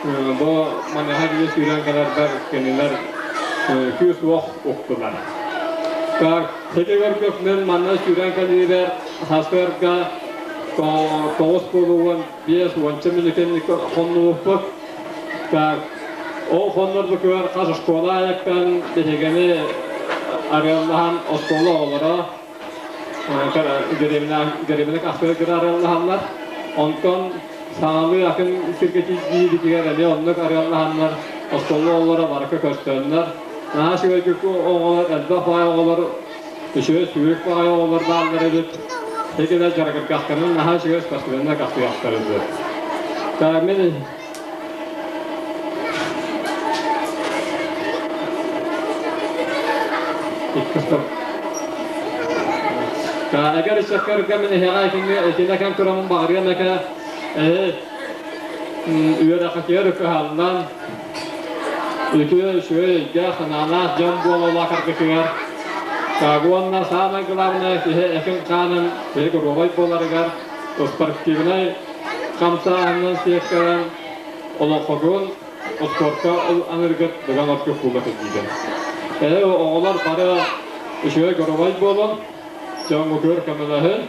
Бу маныаха диэри сүүрэн кэлэрбэр кинилэр күүс-уох уктулар. Так, сити көрдөх мен манна сүүрэн кэлиибэр сарсыарда тоҕус буолуон биэс уонча мүнүүтэн хоннубуппут. Так, ол хоннорбутугар хас оскуола айыттан биһигини арыаллаһан оскуола оҕолоро дэриэбинэ ахсыгар арыаллаһаллар. Онтон саҥалыы атын сиргэ тиийбитигэр эмиэ оннук арыаллаһаннар, оскуола оҕолоро барыка көстөннөр, наһаа үчүгэйдик оҕолор, элбэх баай оҕолор, үчүгэй сүүрүк баҕайы оҕолор бааллар эбит. Итилэр дьарыгыргахтарын наһаа үчүгэй спортсменнар тахсыахтар үһү. Мин Эгер ыччаккарга мин эһэҕэ итинэ кэм турамын баҕарыам этэ үөрэххитигэр кыһаллан үтүө үчүгэй өйдөөх санаалаах дьон буола улаатаргытыгар уонна саамай главное киһи этин хаанын киһи доруобай буоларыгар спортивнай хамсааһынынан сиэккэрэн олоҥхотун спортка аныыргыт быдан ордук буола сылдьыыгын. Эһи оҕолор бары үчүгэй горовой буолун, дьоҥҥутугар көмөлөһүн,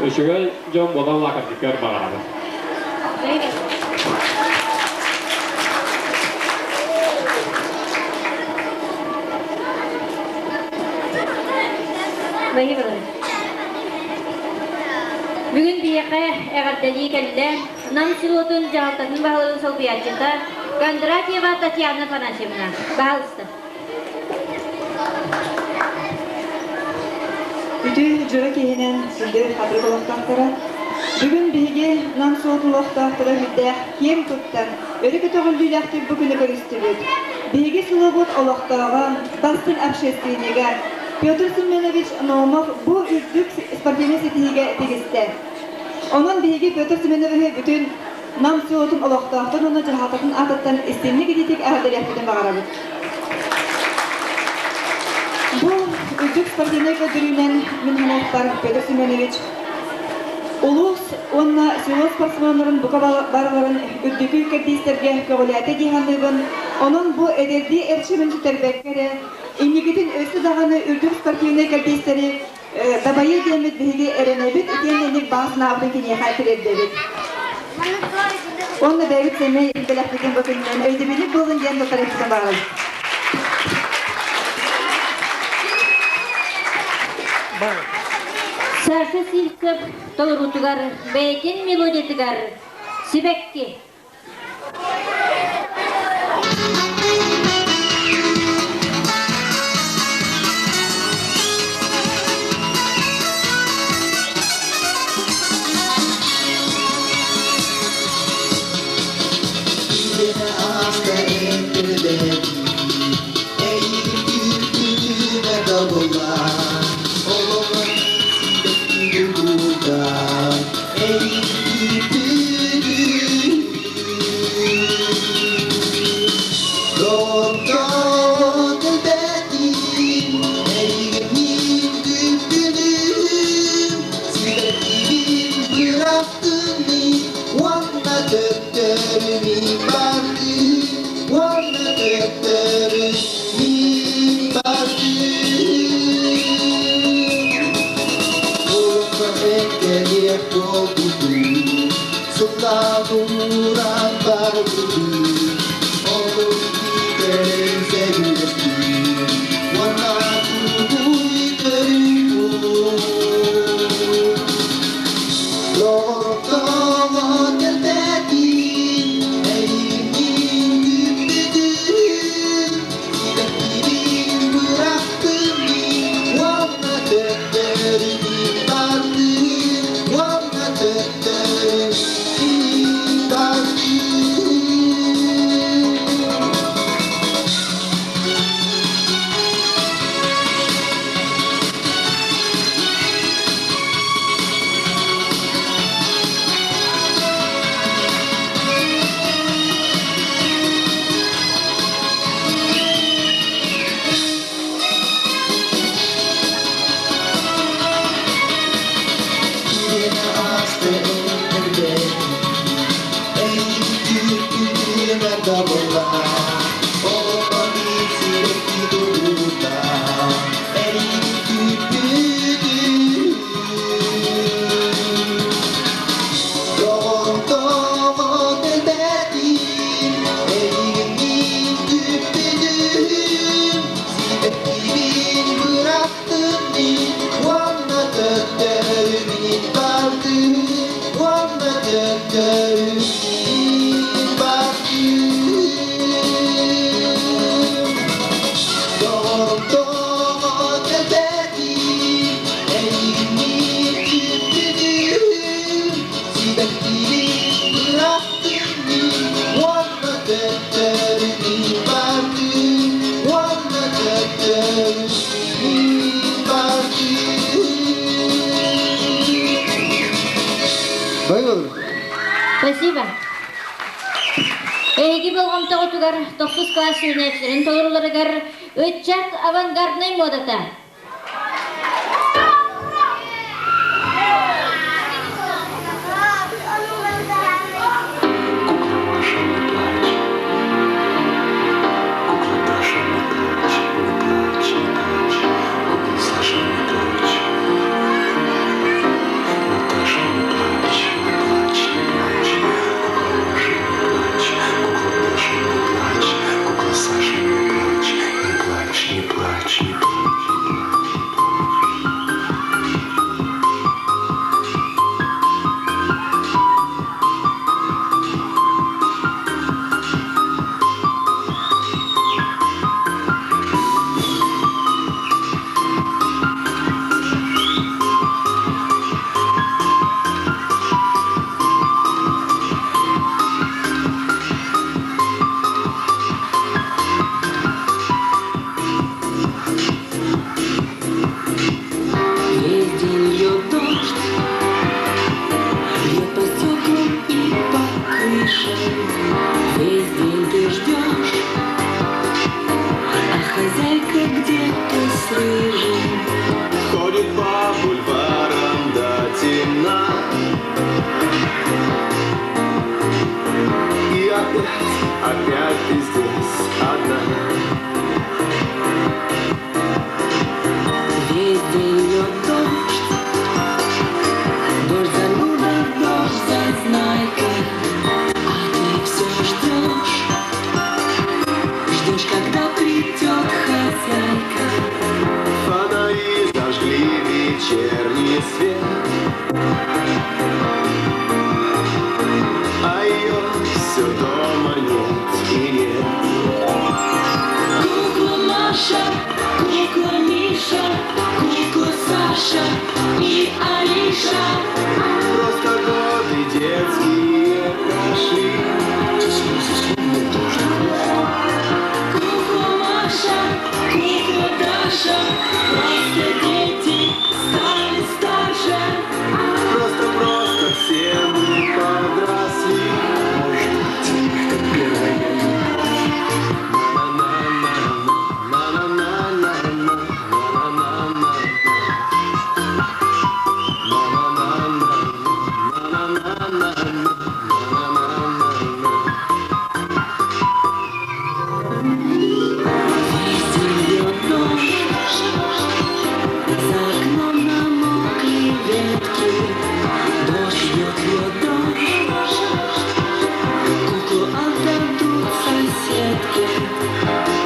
үчүгэй дьон буола улаатаргытыгар баҕарабын. Баһыыбалары. Бүгүн биһиэхэ эҕэрдэлии кэллэ Нам селотун дьаһалтатын баһылыгын солбуйааччыта Кондратьева Татьяна Афанасьевна. Баһаалыста. Үтүө дьоро киһинэн сүрдээх хатырык олохтоохторо. Бүгүн биһиги Нам суотун олохтоохторо үрдээх киэҥ туттан, өрө көтөҕүллүүлээхтик бу күнү көрүстүбүт. Биһиги селобут олохтооҕо, бастыҥ общественнига Петр Семенович Наумов бу үрдүк спортивнай ситиһиигэ тигистэ. Онон биһиги Петр Семеновиһы бүтүн Нам селотун олохтоохтон уонна дьаһалтатын аатыттан истиҥник итиитик эҕэрдэлиэхпитин баҕарабыт. Бу үрдүк спортивнай көрдөрүүнэн мин санаахпар Петр Семенович улуус уонна село спортсменнарын бука барыларын үрдүкү кэрдиистэргэ көҕүлээтэ дии саныыбын. Онон бу эдэрдии эрчимин сүтэрбэккэ эрэ инникитин өссө даҕаны үрдүк спортивнай кэрдиистэри дабайыы диэммит биһиги эрэнэбит итиэннэ инник баҕа санаабытын киниэхэ тириэрдэбит. Уонна бэйэбит сэмэй бэлэхпитин бу күнүнэн өйдөбүнньүк буолун диэн туттарыахпытын баҕарабыт. Саша Сивцев толоруутугар бэйэтин мелодиятыгар «Сибэкки» Спасибо. Эһиги болҕомтоҕутугар тохсус класс үөрэнээччилэрин толоруларыгар ыччат авангарднай муодата. Кукла Маша, не плачь. Кукла Даша, не плачь, не плачь, не плачь. Кукла Саша, не плачь. Наташа, не плачь, не плачь, не плачь. Кукла Маша, не плачь. Кукла Даша, не плачь. Кукла Саша, не плачь, не плачь, не плачь, не плачь. И опять, опять ты здесь одна. Весь день льет дождь, дождь зануда, дождь зазнайка, а ты все ждешь, ждешь, когда придет хозяйка. Фонари зажгли вечерний свет, а ее все дома нет и нет. Кукла Маша, кукла Миша, кукла Саша и Алиша. Просто годы детские прошли. Кукла Маша, кукла Даша, просто дети стали старше. Просто-просто все мы подросли. Может быть, это первая любовь. На-на-на-на, на-на-на-на-на, на-на-на-на. На-на-на-на, на-на-на-на. Весь день льет дождь, за окном намокли ветки. Дождь льет, льет дождь, куклу отдадут соседке.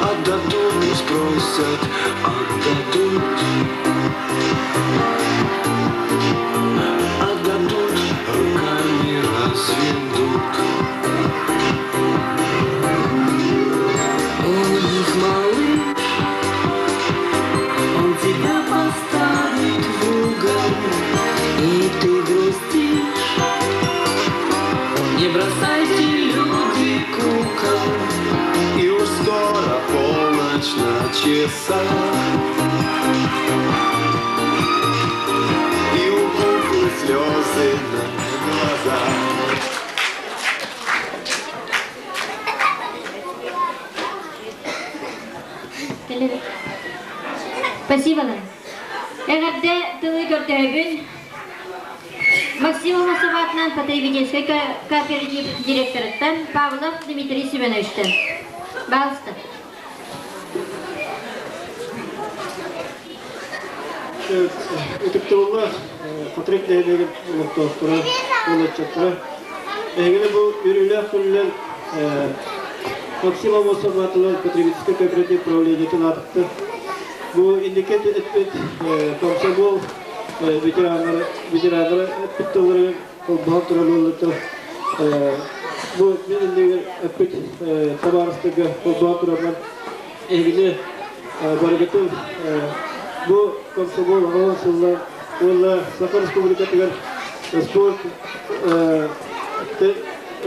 Отдадут, не спросят, отдадут. Отдадут, руками разведут. У них малыш, он тебя поставит в угол, и ты грустишь. Не бросайте, люди, кукол. И уж скоро полночь на часах. И у куклы слезы на глазах. Спасибо. Эҕэрдэ тылы көрдөһөбүн. Максим Аммосов аатынан потребительскай кооператив директорыттан Павлов Дмитрий Семеновичтан. Пожалуйста. Ытыктабыллаах Хатырык нэһилиэгин олохтоохторо, уолаччаттара, эһигини бу үөрүүлээх күнүнэн Максим Аммосов аатынан потребительскай кооператив правлениетын аатыттан бу инники эппит комсомол ветераннары ветераннары эппит тылларыгар холбоһон турар уоллата бу мин иннигэр эппит табаарыстарга холбоһон тураммын эһигини барыгытын бу комсомол аҕа сылла уонна Саха Республикатыгар спорт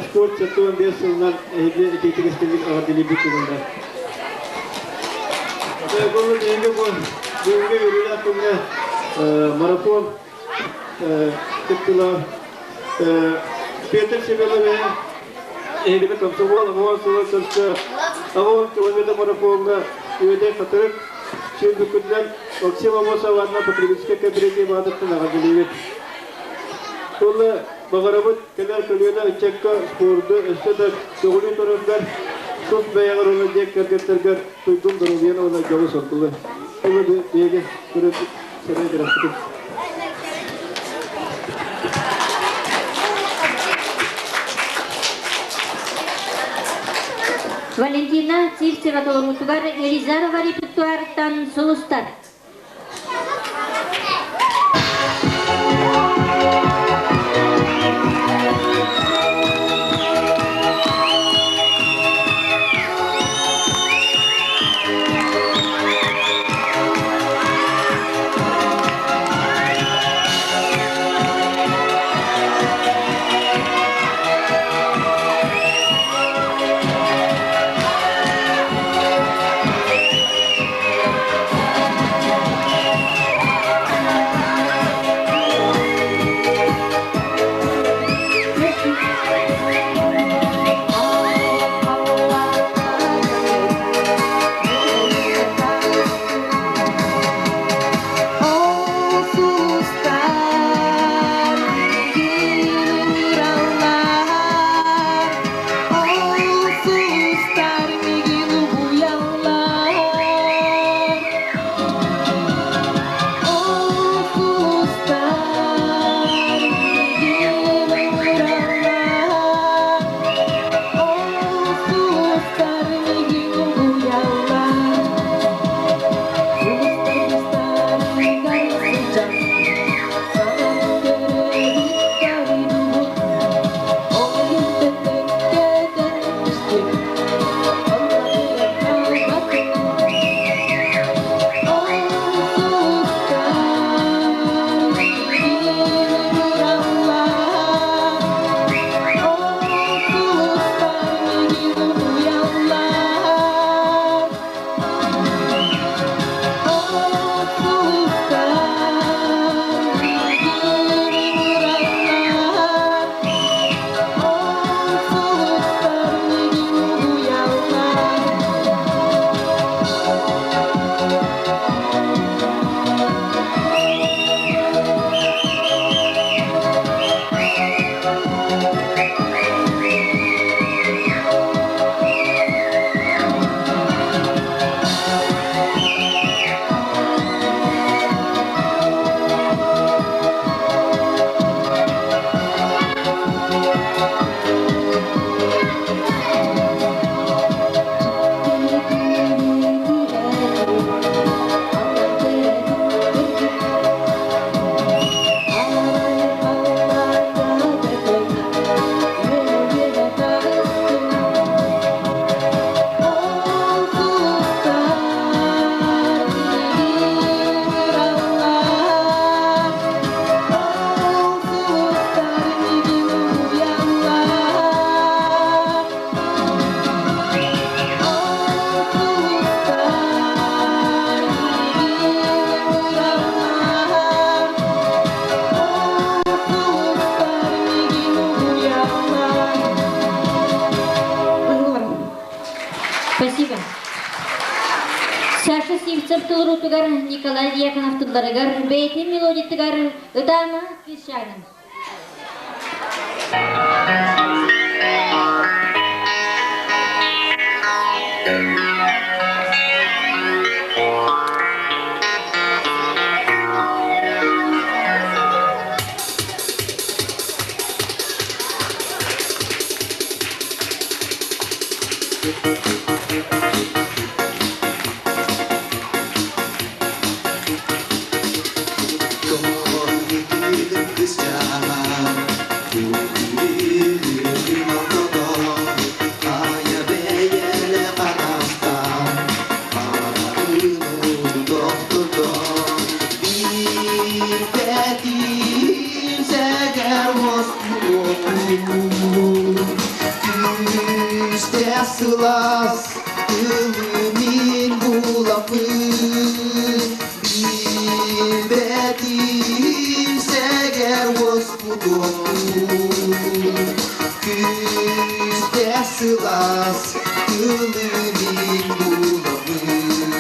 спорт 75 сылынан эһиги итиитик истинник эҕэрдэлиирбит көҥүллээх. Бұл эһиги бу бүгүҥҥү үөрүүлээх күҥҥэ марафон кыттыылаах Петр Семенович эһигини комсомол аҕа сыла көрсө 80 километр марафоҥҥа үөдэй хатырык сүүрбүккүтүнэн Максим Аммосов аатынан потребительскай кооператив аатыттан эҕэрдэлиибит. Уонна баҕарабыт кэлэр көлүөнэ ыччакка спорду өссө да көҕүлүү тураргар, тус бэйэҕэр уонна дьиэ кэргэттэргэр туйгун доруобуйаны уонна дьолу-соргуну. Уонна биһиги сэмэй бырахпытын. Валентина Сивцева толоруутугар Елизарова репертуарыттан Сулустар. мусукатыгар Николай Дьяконов тылларыгар, бэйэтин мелодиятыгар «Ытаама кыысчааным». Сылаас тылымин буламмын Билбэтим сэгэр уоспутуохпун Күүстээх сылаас тылымин буламмын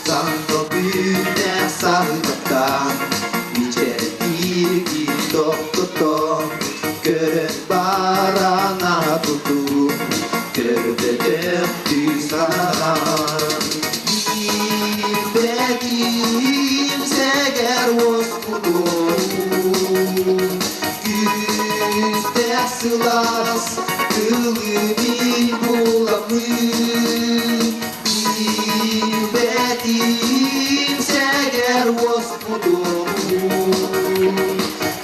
Санто бүннэ саһыгаттан Мичээрдииргин тохтотон Көрөн баран тутуу Көрбөтөх санаан Билбэтим сэгэр уоскутуом Күүстээх сылаас тылымин буламмын Билбэтим сэгэр уоскутуом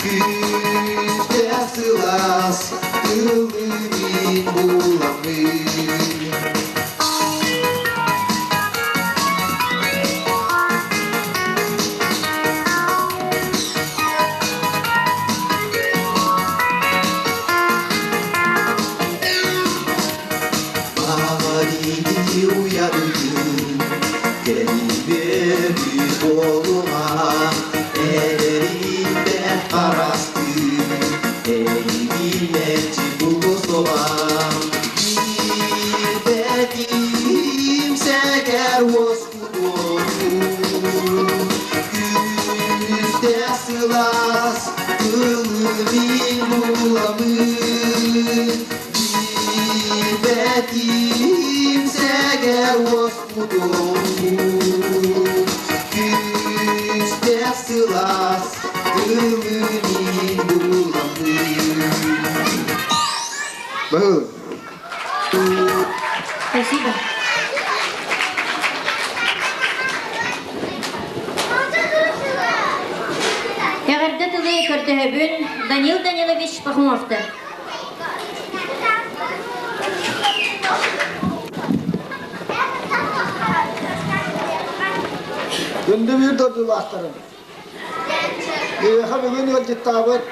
Күүстээх сылаас тылымин буламмын. Мамарити уярыгын, кэлибери буолума, эдэринде харастын, эйигин булусума. Билбэтим сэгэр уоскутуом, күүстээх сылаас тылымин буламын. Билбэтим сэгэр уоскутуом, күүстээх сылаас тылымин буламын. Был. Спасибо. Эҕэрдэ тылы көрдөһөбүн Данил Данилович Пахомовтар. Күндү биир дойдулаахтарым. Биһиэхэ бүгүн ыалдьыттаабыт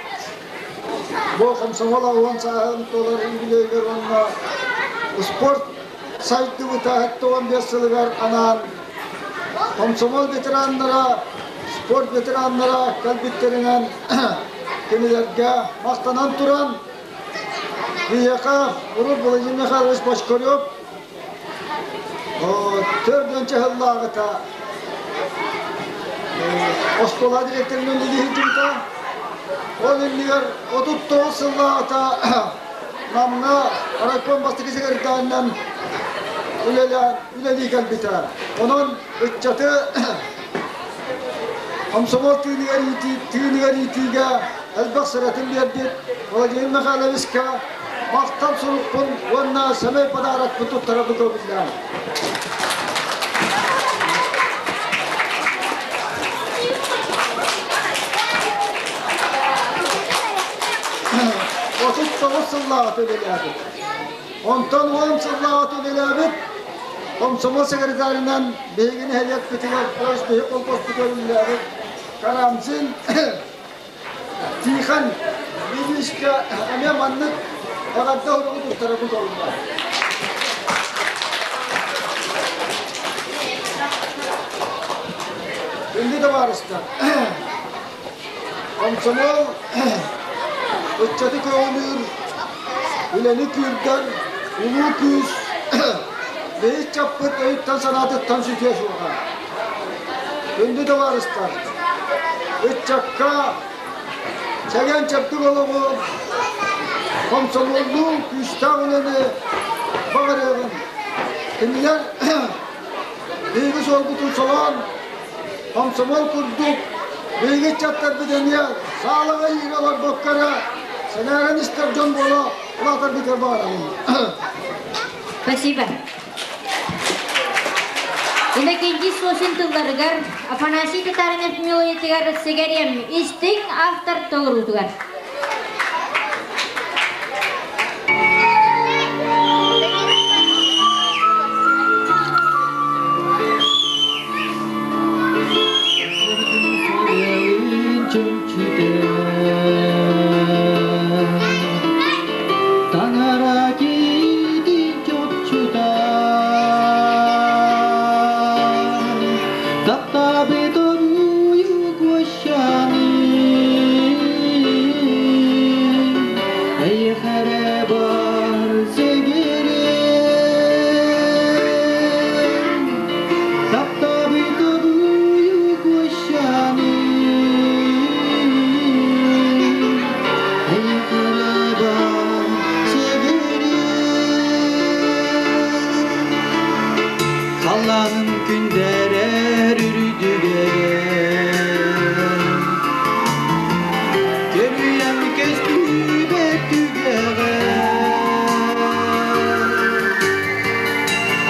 бу комсомол 80 сааһын туолар юбилейгэр уонна спорт сайдыбыта 75 сылыгар анаан комсомол ветераннара, спорт ветераннара кэлбиттэринэн кинилэргэ махтанан туран биһиэхэ урут Владимир Михайлович Бочкарев төрдүнчэ сыллааҕыта оскуола директорынан үлэлиһитибитэ. Ол иннигэр 39 сыллааҕыта Намҥа райком бастакы секретарынан үлэлээн үлэлии кэлбитэ. Онон ыччаты комсомол тыыныгар иитии, тыыныгар иитиигэ элбэх сыратын биэрбит Владимир Михайловичка махтал сурукпун уонна сэмэй подарокпын туттарабын көҥүллээн. 39 сыллааҕыта үлэлээбит. Онтон 10 сыллааҕыта үлэлээбит комсомол секретарынан биһиги нэһилиэкпитигэр поезд биһи колхозпутугар үлэлээбит Карамзин Тихон Ильичка эмиэ маннык эҕэрдэ уругу туттарабын толунна. Күндү табаарыстар, комсомол ыччаты көҕүлүүр, үлэни күүрдэр улуу күүс биһи ыччаппыт өйүттэн санаатыттан сүтүө суоҕа. Күндү табаарыстар, ыччакка чэгиэн чэбдик олоҕу, хомсомуоллуу күүстээх үлэни баҕарыаҕын. Кинилэр биһиги суолбутун солоон, хомсомуол курдук биһиги ыччаттарбыт эмиэ саалаҕа иирэ олорбокко эрэ сэҥээрэн истэр дьон буола улаатарбытыгар баҕарабын. Спасибо. Иннокентий Сосин тылларыгар, Афанасий Татаринов мелодиятыгар Сигарием истиҥ автор толоруутугар. Таҥара киитин чопчута Таптаабыт орууйу куощаны Эйиэхэ эрэ бар сэгэрим Таптаабыт орууйу куощаны Эйиэхэ эрэ бар Халлааным күндээрэр үрдүгэр Көлүйэм көстүүбэт түгэҕэр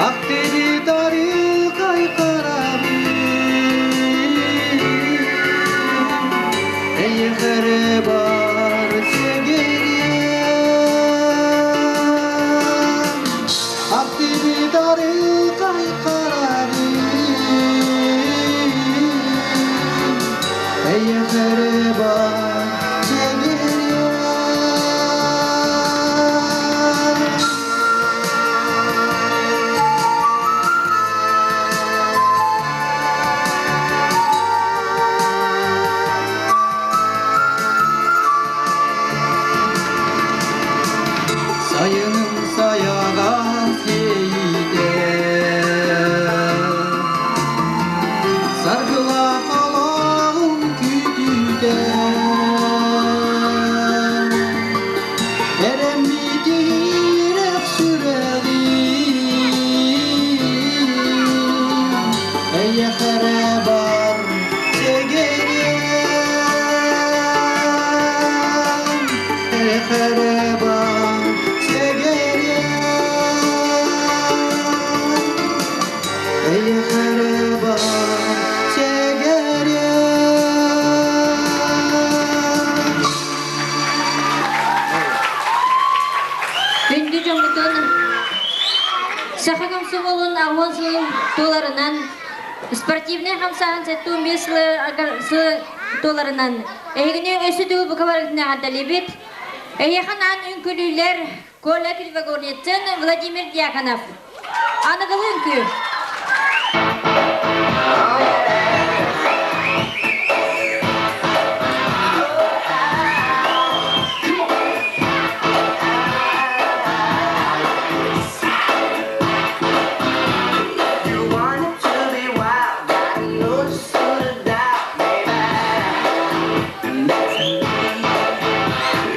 Ахтыды тарыхай хараҕым Эйиэхэ эрэ бар сэгэрим Ахтыбыт арылхай хараҕым Эйиэхэ эрэ бар сэгэрим Сайыным сайаҕас иэйиитэ Саргылаах олоҕум күүтүүтэ Эрэммитиирэх сүрэҕим Эйиэхэ эрэ бар сэгэрим Эйиэхэ эрэ бар сэгэрим Эйиэхэ эрэ бар сэгэрим Күндү дьоммутун Саха комсомолун аҕыс сылын туоларынан, спортивнай хамсааһын 75 сылы туоларынан эһигини өссө төгүл бука барыгытын эҕэрдэлиибит. Эһиэхэ анаан үҥкүүлүүлэр Коля Кривогорницын, Владимир Дьяконов. Аныгылы үҥкүү. You want it to be wild, got no to doubt, baby. And that's me.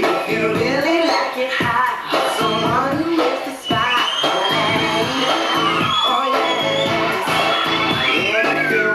If you really like it hot, someone is the spot, honey. Oh yes. And if you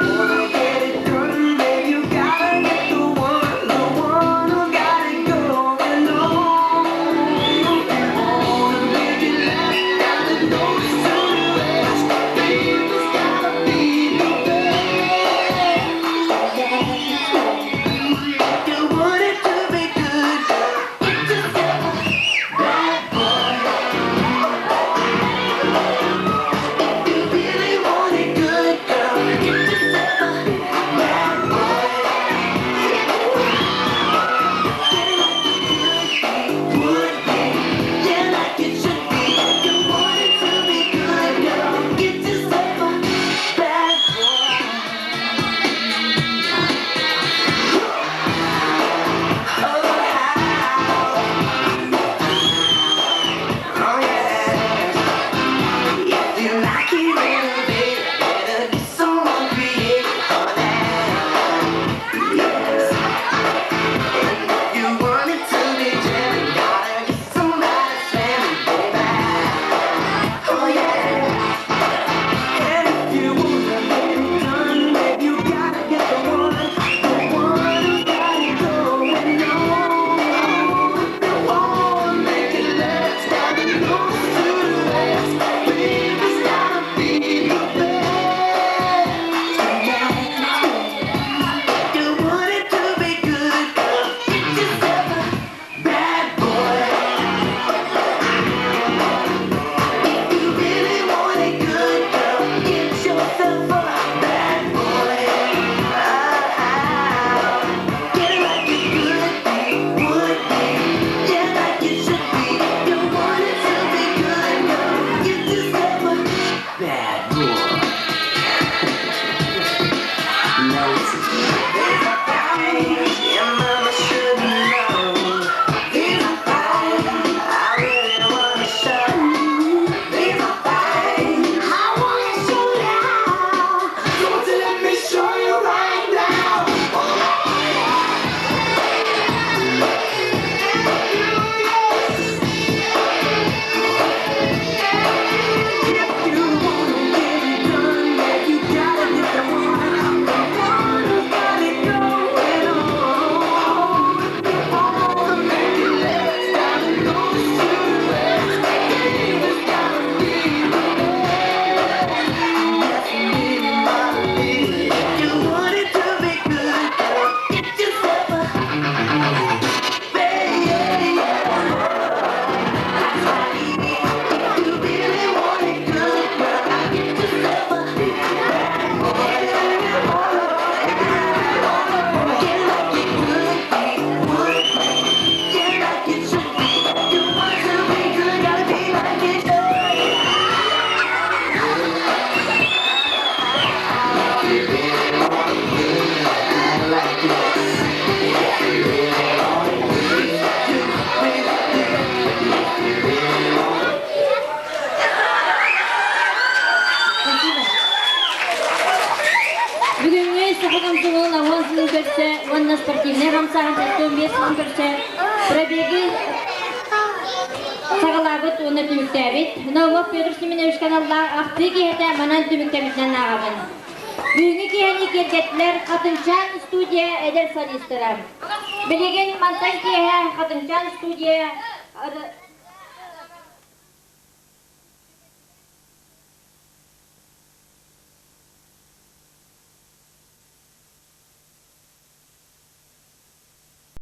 хамсааһын 75 сылын көрсө пробегы саҕалаабыт уонна түмүктээбит Наумов Петр Семенович аналлаах ахтыы киэһэтэ манан түмүктэммитинэн ааҕабын. Бүгүҥҥү киэһэни киэргэттилэр Хатыҥчаан студия эдэр солистара. Билигин мантан киэһэ Хатыҥчаан студия.